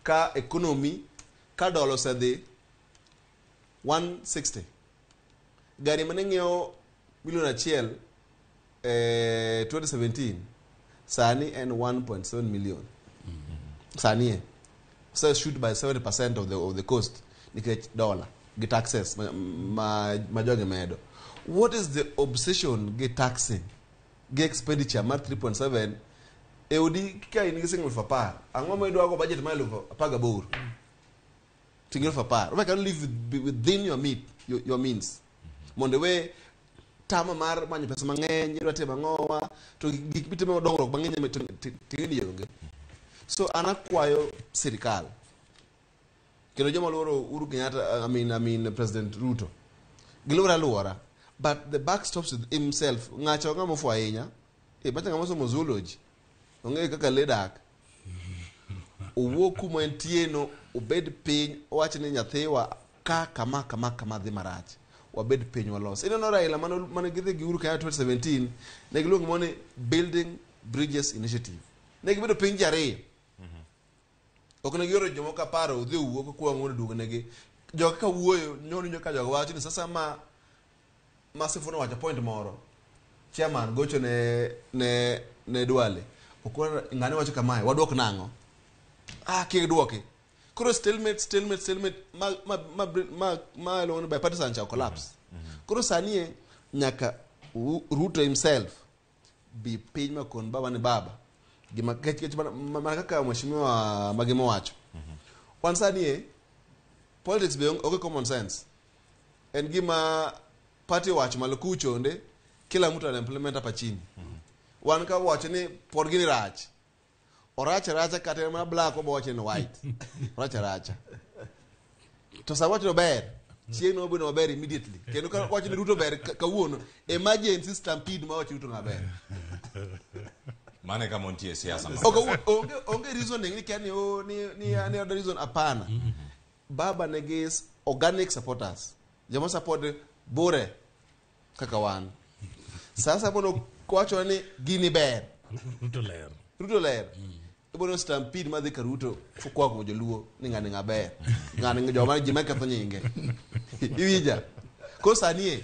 ka economy ka dola osedhi 160 gari mane ng'iewo milion 1 2017 sani en 1.7 million sani so shoot by 70% of the cost nikech dollar gi taxes ma jogi medo. What is the obsession gi taxing gi expenditure mar 3.7 e odi ka in gi siling 10,000 ang'o ma idwa go budget mar 18,000 ting'o 10,000 we can live within your means mondo we tama mar manyo pesa mang'eny idwa timo ang'owa to gik mitimo dongruok mang'eny ting'eni onge. So an akwayo sirikal kendo joma luoro Uhuru Kenyatta, I mean President Ruto giluoro aluora, but the buck stops with himself. Ng'acho ng'ama ofuwo ahinya bacha ng'ama osomo zoology ong'eyo kaka lee dak owuo kuma entie no obed piny owach ni nyathiwa ka kama kama kama dhi marach wabed piny walos. Ineno Raila mane gidhi gi Uhuru Kenyatta 2017 ne giluongo gimoro ni Building Bridges Initiative. Ne gibedo piny ji 2 ok ne gioro jomoko 10 odhi owuo kokwa mondo oduognegi. Jogo kaka wuoyo nyowinjo ka jogo wacho ni sasa ma Sifuna owacho point moro chairman gocho ne Duale okwa ng'ane wacho kamae waduok nang'o kik duoki. Koro stalemate ma iluongo ni bipartisan cha collapse. Koro sani nyaka Ruto himself bi piny ma kon baba ni baba gima kech mana kaka mheshimiwa Magemo wacho. Wan sani politics be onge common sense. En gima party wacho malo kucho nde kila mtu ana implement hapa chini. Wan ka wacho ni pod gini rach. Oracha racha kata mana black obo wacho ni white. Oracha racha. To sa wacho ber. Chieng' no obedo maber immediately. Kendo ka wacho ni Ruto ber kawuono emergency stampede ma wacho Ruto maber. Mane kama nitie siasa. Onge reasoning ni kani ni other reason hapana. Baba nigi organic supporters. Joma support bure kaka wan. Sasa bono kwacho ni gini ber. Ruto ler. Ruto ler. Ibono stampede madhi ka Ruto koa kuom joluo ni ng'ani ng'a ber. Ng'ani joma ji maketho nyinge. Iwinja? Koro sani e,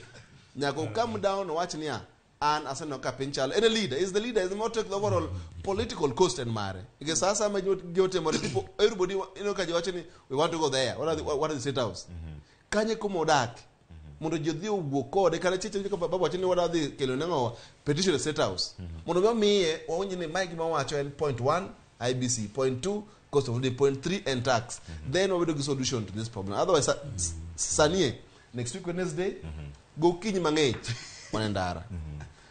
nyaka o come down owach niya, an aseneno ka piny chalo. En a leader, is the leader, is the more take the overall political cost en mare. Nikech sa asaya ma gima otimore, people, everybody, ineno ka ji wacho ni we want to go there. What are the state house? Kanye kuma odak. Mondo ji odhi owuo kode kata chiche ka baba wacho ni wadwa dhi kelo ne ng'owa petition e state house. Mondo mi omiye wawinj ni mae gima owacho en point 1 IBC, point 2 cost of living, point 3 and tax. Then wabedo gi solution to this problem. Otherwise, sani e, next week Wednesday, gokinyi mang'ich wan e ndara.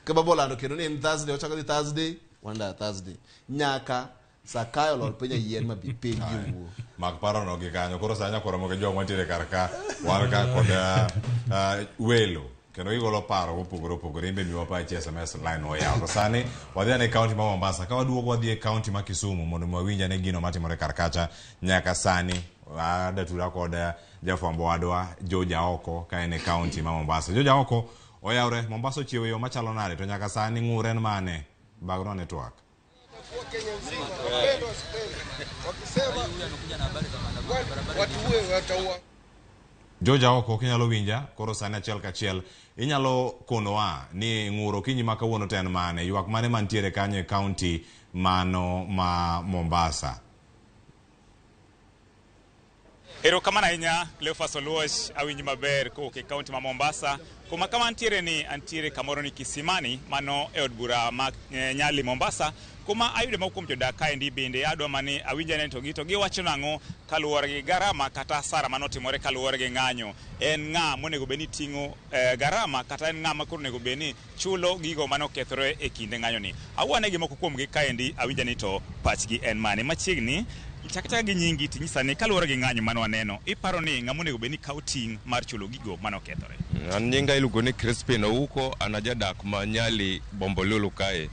Ka baba olando kendo ni en Thursday, ochako dhi Thursday, wan e ndara Thursday. Nyaka Sakayo olor piny e yien ma bi piny ji owuo. Mak parono gi kanyo. Koro sani nyakoro moke jok mantiere kar ka wan ka kod welo kendo gigolo paro mopogore opogore. In be miwa pachi SMS line oyaw. To sani wadhi ane kaunti ma Mombasa. Ka waduogo wadhi e kaunti ma Kisumu mondo mi wawinj ane gino matimore kar kacha nyaka sani. Adatura kod jafwambo wadwa Joe Jaoko ka en e kaunti ma Mombasa. Joe Jaoko oyawre Mombasa ochiewo e yo machalo nade to nyaka sani ng'ur en mane? Bagno network. Joe Jaoko kinyalo winja koro sani achiel kachiel inyalo konowa ni ng'ur okinyi ma kawuono to en mane, ywak mane mantiere kanyo e kaunti mano ma Mombasa. Erokamano ahinya Cleophas Oluoch, awinji maber kowuok e kaunti ma Mombasa. Kuma kama antiere ni antiere kamoro ni Kisimani, mano e od bura ma Nyali Mombasa, kuma ayude moko kuom jodak kaendi bende adwa mani awinj ane to gi to giwacho nang'o kaluwore gi garama kata hasara manotimore kaluwore gi ng'anyo. En ng'a monego bed ni ting'o garama kata en ng'a ma koro onego bed ni chulo gigo manokethore e kinde ng'anyo ni. Awuo ane gi moko kuomgi kaendi awinj ane to pachgi en mane. Machiegni chak achaka gi nyingi tinyisa ni kaluwore gi ng'anyo mane waneno, iparo ni ng'ama onego bed ni kawo ting' mar chulo gigo manokethore? An nyinga iluongo ni Crispin Ouko, an ajadak ma Nyali Bombolulu kae.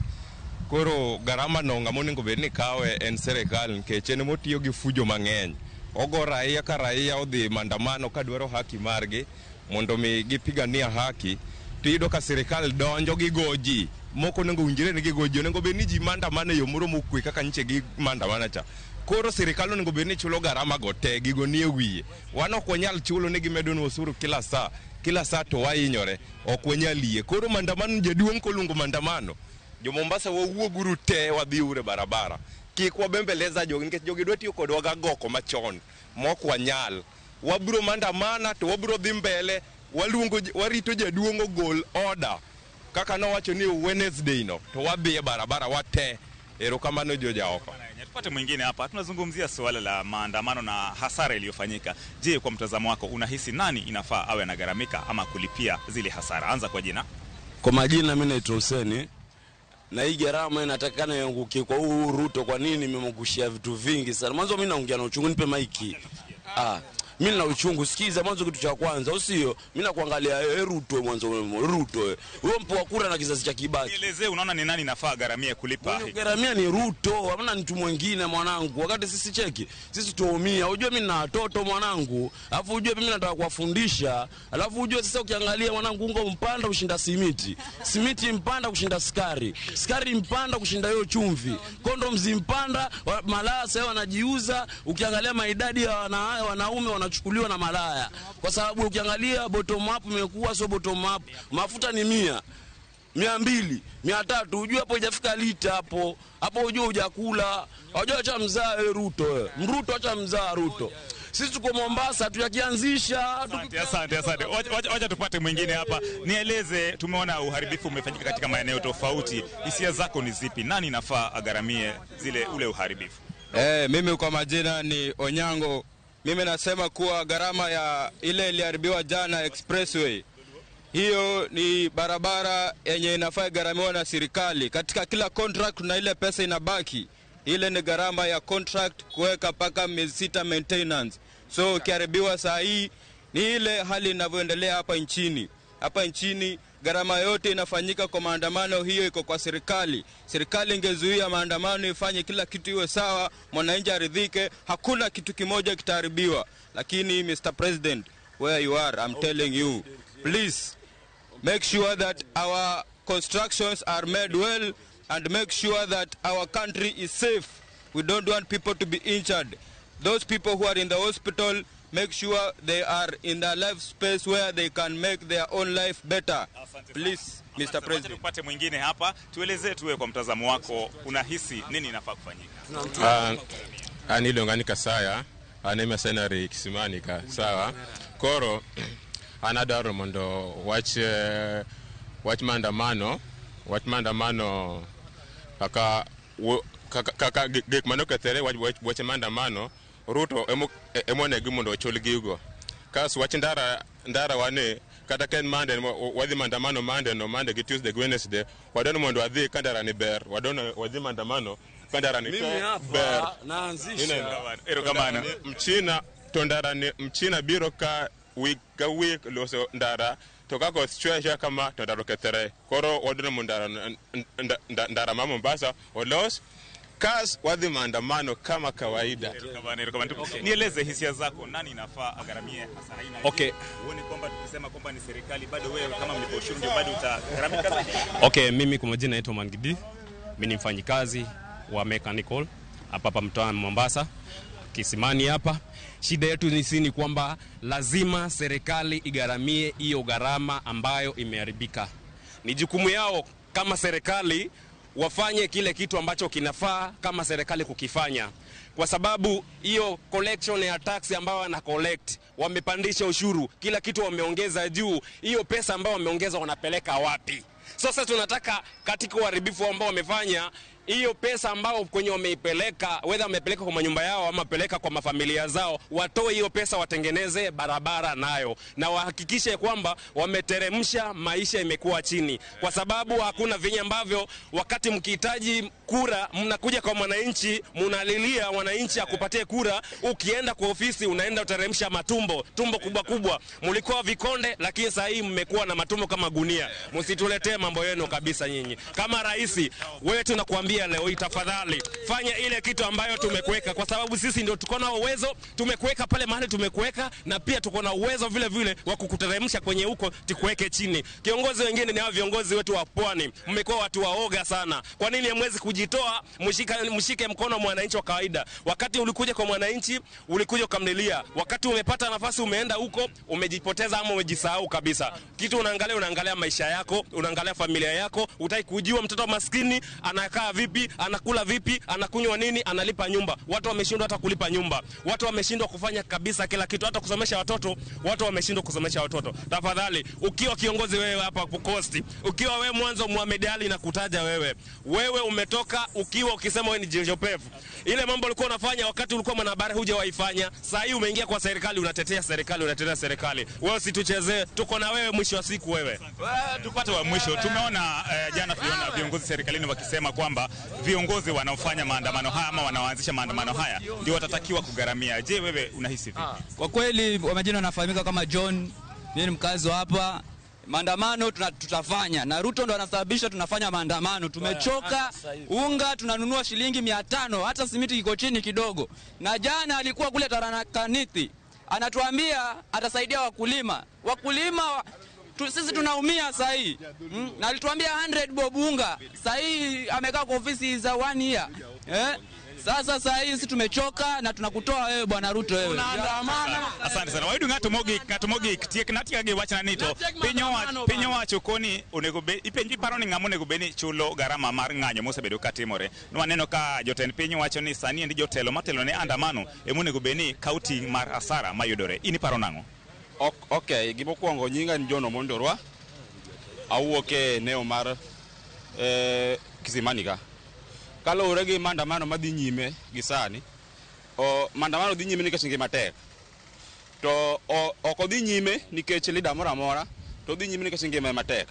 Koro garama no ng'ama onego bed ni kawe en serikal nikech en emotiyo gi fujo mang'eny. Ogo raia ka raia odhi maandamano kadwaro haki margi mondo mi gipigania haki, tiyudo ka sirikal donjo gigo ji. Moko onego winjre ni gigo ji, onego bed ni ji maandamano e yo moro mokwe kaka nyiche gi maandamana cha. Koro sirikal onego bed ni chulo garama go te, gigo nie wiye. Wan ok wanyal chulo ni gimedonwa osuru kila saa, kila saa to wahinyore, ok wanyal yie. Koro maandamano jaduong' koluongo maandamano, jo Mombasa wawuoguru te wadhi uru e barabara. Kik wabembeleza jogi nikech jogi dwa tiyo kodwa gagoko machon mok wanyal. Wabiro maandamana to wabiro dhi mbele, waluongo warito jaduong' ogol order kaka nowacho ni Wednesday no to wadhi e barabara wate. Erokamano jo Jaoko. Tupate mwingine hapa. Tunazungumzia suala la maandamano na hasara iliyofanyika. Je, kwa mtazamo wako unahisi nani inafaa awe anagharamika ama kulipia zile hasara? Anza kwa jina. Kwa majina mimi naitwa Huseni. Na hii gharama inatakikana iangukie kwa huu Ruto. Kwa nini nimemgushia vitu vingi sana? Mwanzo mimi naongea na uchungu, nipe maiki. Mimi nina uchungu, sikiza mwanzo kitu cha kwanza, usio? Mimi nakuangalia wewe Ruto mwanzo wewe Ruto wewe. Wewe mpo kura na kizazi cha Kibaki. Nielezee unaona ni nani nafaa gharamia kulipa? Mwenye gharamia ni Ruto, hamna mtu mwingine mwanangu. Wakati sisi cheki, sisi tuumia. Unajua mimi nina watoto mwanangu, alafu unajua mimi nataka kuwafundisha, alafu unajua sasa ukiangalia mwanangu unga mpanda kushinda simiti. Simiti mpanda kushinda sukari. Sukari mpanda kushinda hiyo chumvi. Kondoms mpanda, malaya sasa wanajiuza. Ukiangalia maidadi ya wanaume wanachukuliwa na malaya. Kwa sababu ukiangalia bottom up imekuwa sio bottom up. Mafuta ni 100, 200, 300, unajua hapo haijafika lita hapo. Hapo unajua hujakula. Unajua acha mzaa wewe Ruto wewe. Mruto acha mzaa Ruto. Sisi tuko Mombasa tuyakianzisha. Asante, asante. Wacha tupate mwingine hapa. Nieleze, tumeona uharibifu umefanyika katika maeneo tofauti. Hisia zako ni zipi? Nani nafaa agharamie ule uharibifu? Mimi kwa majina ni Onyango. Mimi nasema kuwa gharama ya ile iliharibiwa jana expressway, hiyo ni barabara yenye inafaa igharamiwa na serikali. Katika kila contract na ile pesa inabaki, ile ni gharama ya contract kuweka mpaka miezi 6 maintenance. So ikiharibiwa saa hii ni ile hali inavyoendelea hapa nchini. Hapa nchini gharama yote inafanyika kwa maandamano, hiyo iko kwa serikali. Serikali ingezuia maandamano, ifanye kila kitu iwe sawa, mwananchi aridhike, hakuna kitu kimoja kitaharibiwa. Lakini Mr. President, where you are, I'm telling you, please make sure that our constructions are made well and make sure that our country is safe. We don't want people to be injured. Those people who are in the hospital, make sure they are in the life space where they can make their own life better. Please, Mr. President. Tupate mwingine hapa, tuelezee tuwe kwa mtazamo wako, unahisi nini inafaa kufanyika? An iluonga ni Kasaya, an e mercenary Kisimani ka, sawa. Koro an adwaro mondo wach wach maandamano, wach maandamano kaka kaka gik manokethore wach weche maandamano Ruto emonego mondo ochul gigo. Kas wach ndara wane kata ka en Monday wadhi maandamano Monday no Monday gi Tuesday gi Wednesday wadwaro mondo wadhi ka ndara ni ber, wadwaro wadhi maandamano ka ndara ni Mimi hapa ber. naanzisha. Erokamano. Mchina to ndara ni Mchina biro ka week ka week loso ndara to ka koth chwe achweya kama to ndara okethore. Koro wadwaro mondo ndara ma Mombasa olos kas wadhi maandamano kama kawaida. Erokamano, erokamano. Nieleze hisia zako, nani inafaa agharamie hasara hii? Na Okay. Uone kwamba tukisema kwamba ni serikali bado wewe kama mlipa ushuru ndio bado utagharamika zaidi? Okay, mimi kwa majina naitwa Mangidi. Mimi ni mfanyikazi wa mechanical hapa hapa mtaani Mombasa, Kisimani hapa. Shida yetu ni si ni kwamba lazima serikali igharamie hiyo gharama ambayo imeharibika. Ni jukumu yao kama serikali wafanye kile kitu ambacho kinafaa kama serikali kukifanya, kwa sababu hiyo collection ya tax ambayo wana collect, wamepandisha ushuru, kila kitu wameongeza juu. Hiyo pesa ambayo wameongeza wanapeleka wapi? Sasa tunataka katika uharibifu ambao wamefanya, hiyo pesa ambao kwenye wameipeleka, whether wamepeleka kwa manyumba yao ama peleka kwa mafamilia zao, watoe hiyo pesa watengeneze barabara nayo, na wahakikishe kwamba wameteremsha maisha imekuwa chini, kwa sababu hakuna venye ambavyo wakati mkihitaji kura mnakuja kwa mwananchi, mnalilia wananchi akupatie kura. Ukienda kwa ofisi unaenda uteremsha matumbo, tumbo kubwa kubwa. Mlikuwa vikonde, lakini sasa hii mmekuwa na matumbo kama gunia. Msituletee mambo yenu kabisa nyinyi. Kama rais, wewe tunakuambia leo hii, tafadhali fanya ile kitu ambayo tumekuweka, kwa sababu sisi ndio tuko na uwezo, tumekuweka pale mahali tumekuweka, na pia tuko na uwezo vile vile wa kukuteremsha kwenye huko tukuweke chini. Kiongozi wengine ni hao viongozi wetu wa pwani, mmekuwa watu waoga sana. Kwa nini hamwezi kujitoa, mshike mkono mwananchi wa kawaida? Wakati ulikuja kwa mwananchi, ulikuja ukamlilia. Wakati umepata nafasi umeenda huko, umejipoteza ama umejisahau kabisa. Kitu unaangalia, unaangalia maisha yako, unaangalia familia yako, hutaki kujua mtoto maskini anakaa vipi, anakula vipi, anakunywa nini, analipa nyumba. Watu wameshindwa hata kulipa nyumba. Watu wameshindwa kufanya kabisa kila kitu, hata kusomesha watoto, watu wameshindwa kusomesha watoto. Tafadhali, ukiwa kiongozi wewe hapa Coast, ukiwa wewe mwanzo Mohamed Ali na kutaja wewe, wewe umetoka ukiwa ukisema wewe ni Jopevu. Ile mambo ulikuwa unafanya wakati ulikuwa mwanahabari hujawaifanya. Sasa hii umeingia kwa serikali, unatetea serikali, unatetea serikali. Wewe usituchezee, tuko na wewe mwisho wa siku wewe. Tupate wa mwisho. Tumeona jana tuliona viongozi serikalini wakisema kwamba viongozi wanaofanya maandamano haya ama wanaoanzisha maandamano haya ndio watatakiwa kugharamia. Je, wewe unahisi vipi? Kwa kweli kwa majina nafahamika kama John, mimi ni mkazi wa hapa. Maandamano tutafanya, na Ruto ndo anasababisha tunafanya maandamano. Tumechoka, unga tunanunua shilingi 500, hata simiti iko chini kidogo. Na jana alikuwa kule Tarakaniti anatuambia atasaidia wakulima. Wakulima sisi tunaumia sasa hii. Na alituambia 100 bob unga. Sasa hii amekaa kwa ofisi za 1 year. Sasa hii sisi tumechoka na tunakutoa wewe bwana Ruto wewe. Asante sana. Wayudo ng'ato mogik tiek natika gi wachna ni to piny owacho koni onego be ipenji paro ni ng'ama onego bed ni chulo gharama mar ng'anyo mosebedo katimore. Nwaneno ka jotend piny wacho ni sani endi jotelo matelo ne andamano ema onego bed ni kawo ting' mar hasara mayudore. In iparo nang'o? Okay, gimokwongo nyinga en John Omondi Orwa. Awuok e eneo mar Kisimani ka. Kaluwore gi maandamano madhi nyime gi sani, maandamano dhi nyime nikech ngima tek. To ok odhi nyime nikech leader moro amora, to odhi nyime nikech ngima ema tek.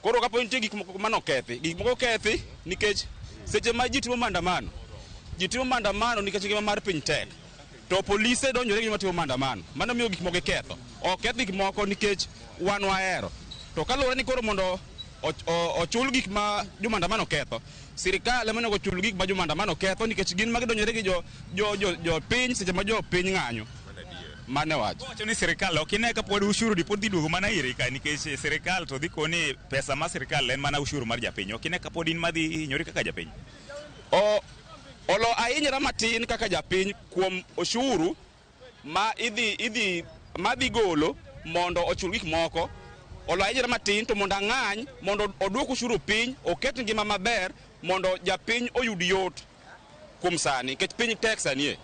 Koro kapo nitie gik moko manokethi, gik moko okethi nikech seche ma ji timo maandamano, ji timo maandamano nikech ngima mar piny tek. To polise donjore gi joma timo maandamano, mano miyo gik moko iketho. Ok keth gik moko nikech wan wahero. To kaluwore ni koro mondo ochul gik ma jomaandamano ketho, sirikal ema onego ochul gik ma jomaandamano ketho nikech gin ma gidonjore gi jo piny seche ma jo piny ng'anyo. Mane wach. Wacho ni sirikal ok ine ka pod ushuru di pod dhi duogo mana iri ka nikech sirikal to dhi koni pesa ma sirikal en mana ushuru mar japiny. Ok ine ka pod in madhi hinyori kaka japiny. Olo ahinyra matin kaka japiny kuom ushuru ma idhi madhi golo mondo ochul gik moko. Olo ahinyra matin to mondo ang'any mondo oduok ushuru piny, oket ngima maber mondo japiny oyud yot kuom sani nikech piny tek sani e.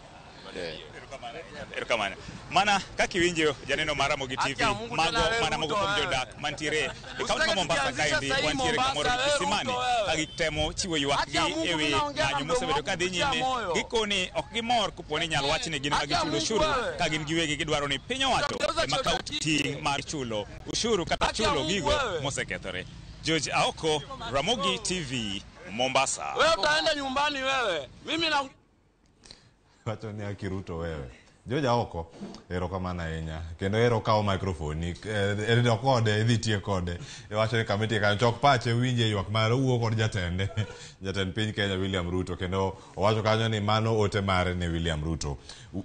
Erokamano. Mana kaka iwinjo janeno mar Ramogi TV, mago mana moko kuom jodak mantiere e kaunti ma Mombasa kaendi, wantiere kamoro Kisimani ka gitemo chiwo ywakgi e wi ng'anyo mosebedo ka dhi nyime. Gikoni ok gimor kopo ni inyalo wach ni gin ema gichulo ushuru ka gin giwegi gidwaro ni piny owacho ema kaw ting' mar chulo ushuru kata chulo gigo mosekethore. George Aoko, Ramogi TV, Mombasa. Wewe utaenda nyumbani wewe. Mimi na Wacho ni akiruto wewe. George Aoko, erokamano ahinya. Kendo ero kawo microphone, ero kode, idhi tiye kode. Iwacho ni kama itie kanyo, chok pache, winje ywak mare, owuo kod jatende, jatend piny Kenya William Ruto. Kendo owacho kanyo ni mano ote mare ne William Ruto.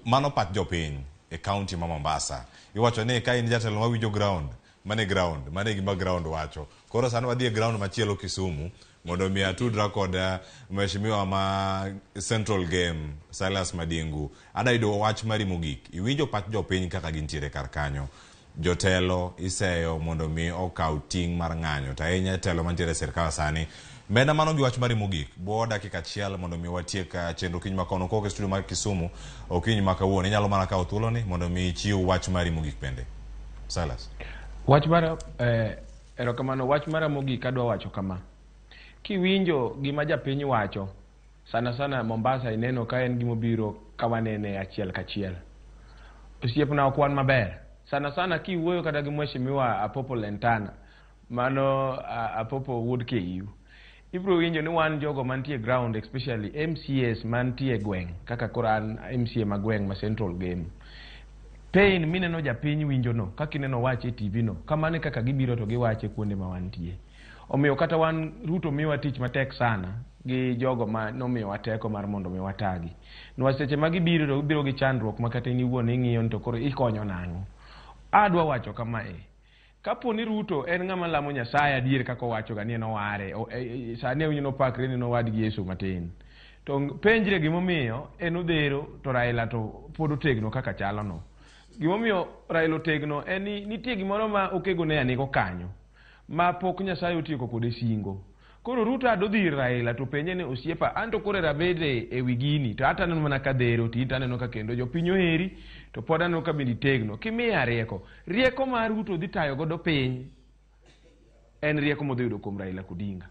Mano pach jopiny e kaunti ma Mombasa. Iwacho ni ka in jatelo mawinjo ground, mane ground, mane gima ground wacho. Koro sani wadhi e ground machielo Kisumu, mondo mi atudra kod mheshimiwa ma Central Game Silas Madingu. Ada yudo wach mari mogik. Iwinjo pach jopiny kaka gintiere kar kanyo. Jotelo iseyo mondo mi okaw ting' mar ng'anyo. To ahinya telo mantiere e sirkal sani. Meda mano gi wach mari mogik. Bwo dakika achiel mondo mi watiek chenro okinyi ma kono. Kowuok e studio mar Kisumu okinyi ma kawuono. Inyalo mana kawo thuoloni mondo mi ichiw wach mari mogik bende. Silas. Wach mara erokamano, wach mara mogik adwa wacho kama. Kiwinjo gima japiny wacho, sana sana Mombasa ineno ka en gimobiro ka wanene achiel kachiel. Osiepna ok wan maber. Sana sana kiwuoyo kata gi mheshimiwa Apopo Lentana, mano Apopo wuod KU. Ibiro winjo ni wan jogo mantie ground, especially MCAs mantie gweng', kaka koro an MCA ma gweng' ma Central Game. Pain mineno japiny winjo no, kaka ineno wache e TV no, kamano e kaka gibiro to giwache kuonde ma wantie. Omiyo kata wan Ruto miwa tich matek sana gi jogo ma nomiyowa teko mar mondo mi watagi. Niwach seche ma gibiro to gibiro gi chandruok ma kata in iwuon ing'iyo ni to koro ikonyo nang'o. Adwa wacho kamae, kapo ni Ruto en ng'ama lamo Nyasaye adier kaka owacho ga ni en oware, sani awinjo nopakre ni nowadgi Yesu matin. To penjre gimomiyo en odhero to Raila to pod otegno kaka chalono. Gimomiyo Raila otegno en ni nitie gimoro ma okego ne anigo kanyo ma pok Nyasaye otieko kode singo. Koro Ruto adodhi ir Raila to penje ni osiepa, an to koro abede e wi gini to ata aneno mana ka dhero to in to aneno ka kendo jopiny oheri to pod aneno ka bende itegno. Kimiya rieko, rieko ma Ruto dhi tayo godo piny en rieko modhi yudo kuom Raila Odinga.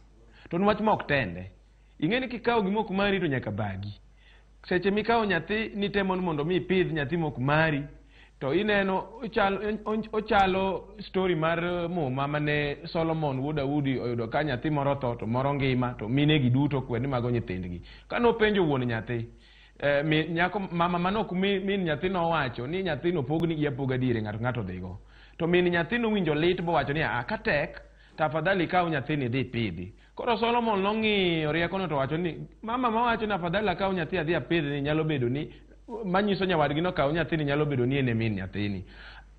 To niwach ma ok tende. Ing'e ni kikawo gima ok mari to nyaka bagi. Seche mikawo nyathi nitemo ni mondo mi ipidh nyathi mok mari, to ineno ochalo story mar Muma mane Solomon wuod Daudi oyudo ka nyathi moro tho to moro ngima to minegi duto kwe ni mago nyithindgi. Kane openjo wuon nyathi, nyako mama mane ok min nyathi nowacho ni nyathino opogni gi apoga diere ng'ato ng'ato dhigo. To min nyathi nowinjo lit bowacho ni a ka tek to afadhali ikaw nyathini idhi ipidhi. Koro Solomon nong'iyo riekono to owacho ni mama mawacho ni afadhali akaw nyathi adhi apidhi nyalo bedo ni manyiso nyawadgi no kaw nyathini nyalo bedo ni en e min nyathini.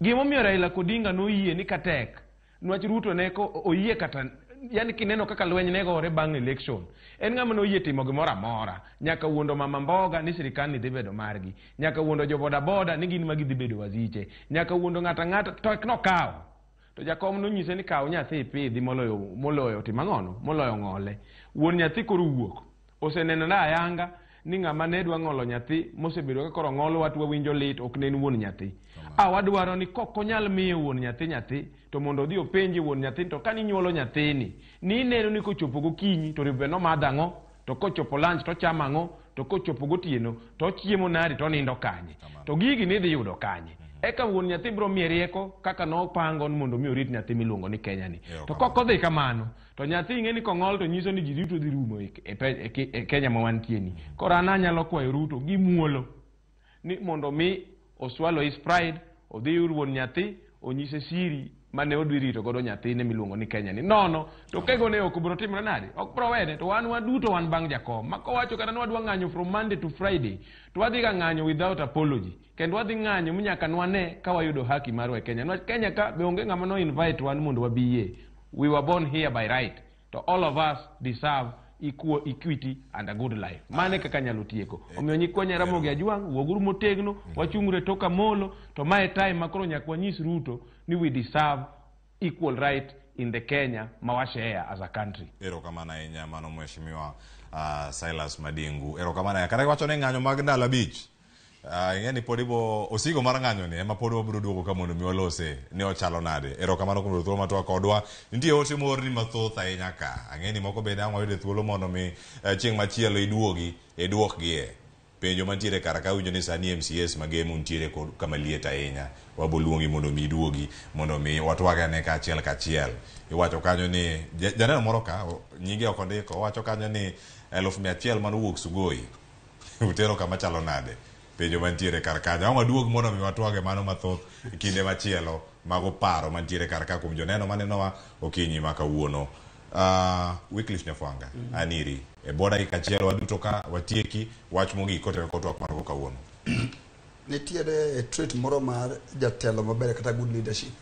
Gimomiyo Raila Odinga noyie ni katek, niwach Ruto ne ko oyie kata, yani kineno kaka lweny ne gore bang' election, en ng'ama noyie timo gimoro amora, nyaka wuondo mama mboga ni sirikal ni dhi bedo margi, nyaka wuondo jo boda boda ni gin ma gidhi bedo waziche, nyaka wuondo ng'ato ang'ata to ok nokawo. To jakom nonyise ni kaw nyathi ipidhi moloyo timo ang'ono, moloyo ng'ole. Wuon nyathi koro wuok, osenenore ayanga ni ng'ama ne dwa ng'olo nyathi mosebedo ka koro ng'olo watu wawinjo lit ok ne en wuon nyathi. Wadwaro ni kok onyal miyo wuon nyathi nyathi to mondo odhi openje wuon nyathi to kani nyuolo nyathini ni ineno ni kochopo gokinyi to ribe nomadho ang'o, to kochopo lunch to chamo ang'o, to kochopo gotieno to ochiemo nadi to onindo kanye, to gigi nidhi yudo kanye. Eka wuon nyathi biro miye rieko kaka nopango ni mondo mi orit nyathi miluongo ni Kenya ni. To kok odhi kamano to nyathi ing'e ni kong'ol to nyiso ni ji duto dhi rumo e Kenya ma wantie ni. Koro an anyalo kwayo Ruto gi muolo ni mondo mi oswallow his pride, odhi ir wuon nyathi, onyise siri mane odhi rito godo nyathine miluongo ni Kenya ni nono to kegone ok biro timore nade ok biro wene to wan waduto wan bang' jakom ma kowacho kata ni wadwa ng'anyo from Monday to Friday to wadhi ga ng'anyo without apology kendo wadhi ng'anyo minyaka nwane ka wayudo haki marwa e Kenya niwach Kenya ka be onge ng'ama no invite wan mondo wabiye. We were born here by right to all of us deserve equal equity and a good life. Mane kaka nyalo tieko. Omiyo nyikwa Nyaramogi Ajwang', wuoguru motegno, wachung're tok Amolo, to mae time ma koro nyaka wanyis Ruto ni we deserve equal right in the Kenya ma wa share as a country. Erokamano ahinya mano mheshimiwa Silas Madingu. Erokamano ahinya. Kata iwacho ni ng'anyo mag ndalo 5. Ing'e ni pod ibo osigo mar ng'anyo ni ema pod wabiro duogo ka mondo mi walose ni ochalo nade. Erokamano kuom thuolo matwa kodwa. Nitie ote moorni mathoth ahinya ka. Ang'e ni moko bende ang' wayude thuolo mondo mi chieng' machielo iduogi iduokgie. Penjo mantiere kar ka winjo ni sani MCAs magemo nitiere kod kama liet ahinya. Wabo luongi mondo mi iduogi mondo mi watwag ane kaachiel kachiel. Iwacho kanyo ni janeno moro ka nyinge ok ondiko owacho kanyo ni 100,000 manowuok Sugoi utero kama chalo nade. Penjo mantiere kar kanyo. Ang' waduog mondo mi watwage mano mathoth e kinde machielo mago paro mantiere kar ka kuom joneno manenowa okinyi ma kawuono. Wycliffe Nyafwanga, aniri e bwo dakika achiel waduto ka watieki wach mogik kotenore kod twak marwa kawuono. Nitiere trait moro mar jatelo maber kata good leadership.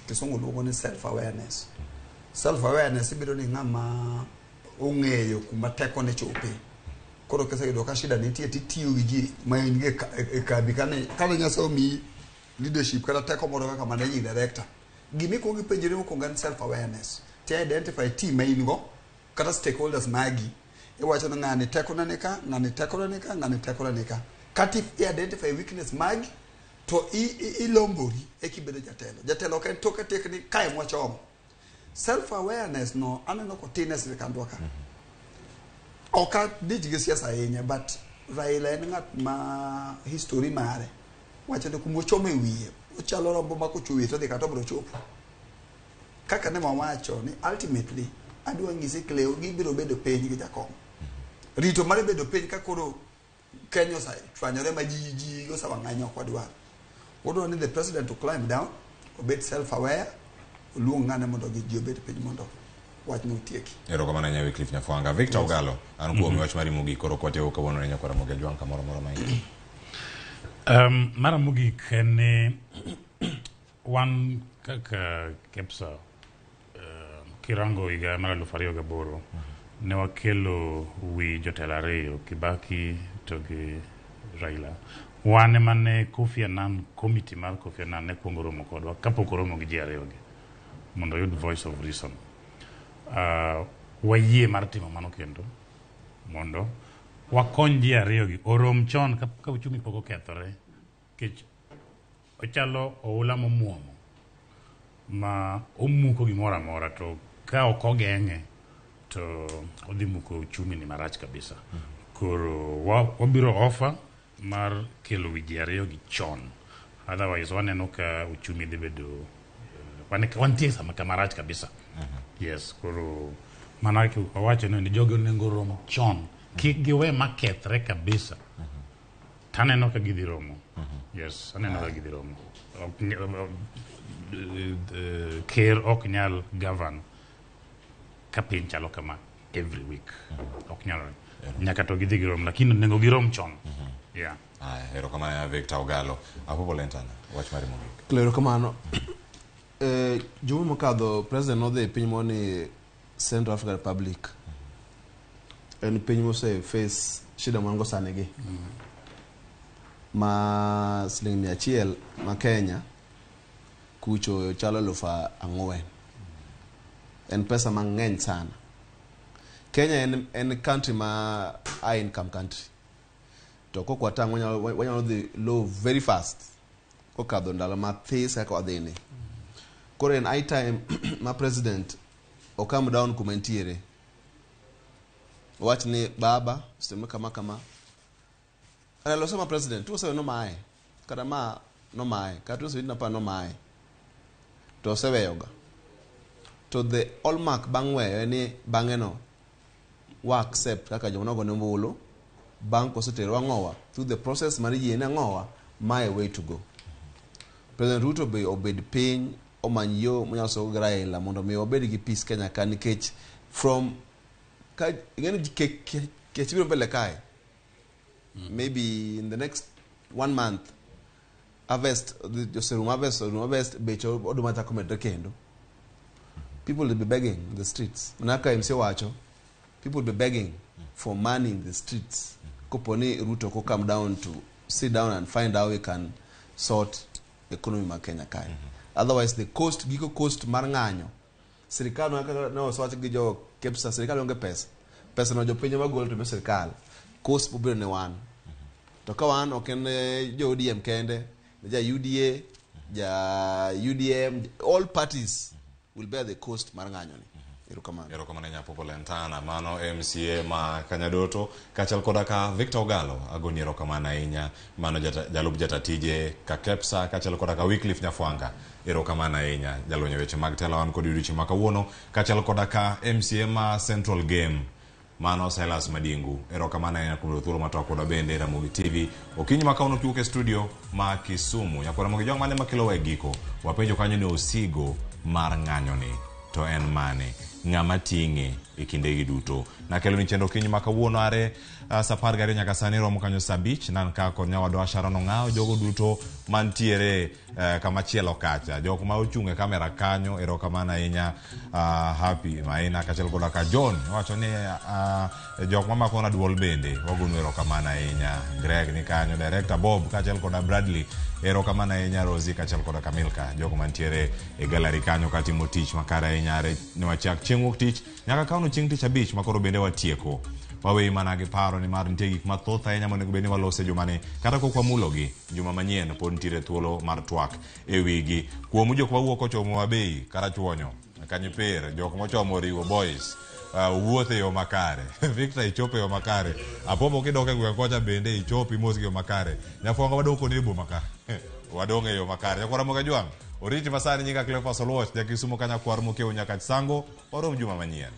Kisungu luongo ni self awareness. Self awareness ibiro ni ng'ama ong'eyo kuma tekone chope. Koro kiseyudo ka shida nitie titiyo gi ji ma in go e kambi kane Nyasaye omiyi leadership kata teko moro kaka managing director. Gima ikuongo ipenjori mokwongo en self awareness. Ti identify team ma in go kata stakeholders magi. Iwacho ni ng'ani tekone ni ka, ng'ani tekone ni ka, ng'ani tekone ni ka. Kata i identify weakness magi to ilombori eka ibedo jatelo. Jatelo ok en toke tek ni kae mwachomo. Self awareness no aneno kotin e sirikandwa ka. Ok adich gi siasa ahinya but Raila en ng'at ma history mare wacho ni kumochomo e wiye ochalo rombo ma kochwo wiye to odhi kata obiro chopo. Kaka ne wawacho ni ultimately adwa nyisi Cleo gibiro bedo piny gi jakom. Rito mar bedo piny ka koro Kenya osechwanyore ma ji osewang'anyo ok wadwar. Wadwaro ni the president to climb down, obed self aware, oluong ng'ane mondo ji obed piny mondo wachno otieki. Erokamano ahinya Wycliffe Nyafwanga. Victor Ogalo, an kuomi wach mari mogik koro kwatieko kawuono ne nyakwa Ramogi Ajwang' kamoro amora ma intie. Mara mogik en ni wan kaka KEPSA kirango higa mar 2008 ne wakelo wi jotelo ariyo Kibaki to gi Raila. Wan ema ne Kofi Annan committee mar Kofi Annan ne kuongo romo kodwa kapok oromo gi ji ariyo gi mondo oyud voice of reason. Wayie mar timo mano kendo mondo wakony ji ariyo gi orom chon ka uchumi pok okethore nikech ochalo oula momuomo ma omuko gimoro amora to ka ok ogeng'e to odhi muko uchumi ni marach kabisa. Koro wabiro offer mar kelo wi ji ariyo gi chon otherwise waneno ka uchumi dhi bedo wantie sama kama rach kabisa. Yes, koro mana wawacho ni jogi onego rom chon kik giwe makethre kabisa. Taneno ka gidhi romo. Yes, aneno ka gidhi romo. Ker ok nyal govern ka piny chalo kama every week. Ok nyalore. Nyaka to gidhi girom, lakini onego girom chon. Yeah. Aya, erokamano ahinya Victor Ogalo. Apopo Lentana, wach mari mogik. Erokamano. Juma mokadho president nodhi e piny moro ni Central African Republic. En piny mose face shida man go sani gi. Ma siling 100 ma Kenya kucho chalo 4,000. En pesa mang'eny sana. Kenya en country ma high income country. To kok watang' wanyalo dhi low very fast kokadho ndalo mathis kaka wadhi ni. Koro en high time ma president okam down kuma entiere. Owach ni baba osetimo kama kama. Raila osema president tuosewe nomaye. Kata ma nomaye. Kata tuosewe napa nomaye. To oseweyoga. To the hallmark bang' weyo en ni bang'e no wa accept kaka joma nogone ombulu bang' kosetero ang'owa through the process mar yie ni ang'owa mae way to go. President Ruto be obed piny omany yo monyalo sogo gi Raila mondo mi wabed gi peace Kenya ka nikech from ka ing'eni ji kech biro mbele kae maybe in the next one month harvest oserumo harvest orumo harvest bech oduma chako medre kendo people will be begging in the streets mana kaka MC wacho people will be begging for money in the streets kopo ni Ruto ko come down to sit down and find how we can sort economy ma Kenya kae otherwise the cost giko cost mar ng'anyo sirikal ma kaka ne osewach gi jo KEPSA sirikal onge pesa pesa no jopiny ema golo to miyo sirikal cost biro ne wan to ka wan ok en jo ODM kende ja UDA ja UDM all parties will bear the cost mar ng'anyo ni erokamano Erokamano ahinya Popo Lentana, mano MCA ma Kanyadoto kaachiel koda ka Victor Ogalo agoni erokamano ahinya mano jalup jatatije ka KEPSA kaachiel koda ka Wycliffe Nyafwanga erokamano ahinya jalony e weche mag telo wan kod odiochieng' ma kawuono kaachiel koda ka MCA ma Central Game mano Silas Madingu erokamano ahinya kuom yudo thuolo mar twak kodwa bende Ramogi TV okinyi ma kawuono kiwuok e studio ma Kisumu nyakwar Ramogi Jwang' mane makelowa e giko wapenjo kanyo ni osigo mar ng'anyoni to en mane ng'ama ting'e e kindegi duto nakelo ni chenro okinyi ma kawuono are saa 12 nyaka sani romo kanyo saa 5 nan ka kod nyawadwa Sharon Ong'awo jogo duto mantiere kama chielo kacha jok ma ochung' e kamera kanyo erokamano ahinya Happy Maina kaachiel koda ka John wacho ni jok mamako na duol bende wagonu erokamano ahinya Greg ni kanyo director Bob kaachiel koda Bradley erokamano ahinya Rosie kaachiel koda Kamilka jogo mantiere e gallery kanyo katimo tich makare ahinya are ne wachak chieng' wuok tich nyaka kawno chieng' tich abich makoro bende watieko waweyi mana gi paro ni mar nitie gik mathoth ahinya monego bed ni walose jumani kata kok wamulogi juma manyien pod nitiere thuolo mar twak e wigi kuomu jok mawuok kochomo Abei Karachuonyo Kanyiper jok mochomo Riwo Boys wuoth e yo makare Victor ichopo e yo makare Apombo kidok e gweng' kocha bende ichop imos gi yo makare Nyafwanga wadong' koni e boma ka wadong' e yo makare Nyakwar Ramogi Ajwang' oriti masani nyinga Cleophas Oluoch ja Kisumo ka nyakwar Mokiewo Nyakach Sango warom juma manyien.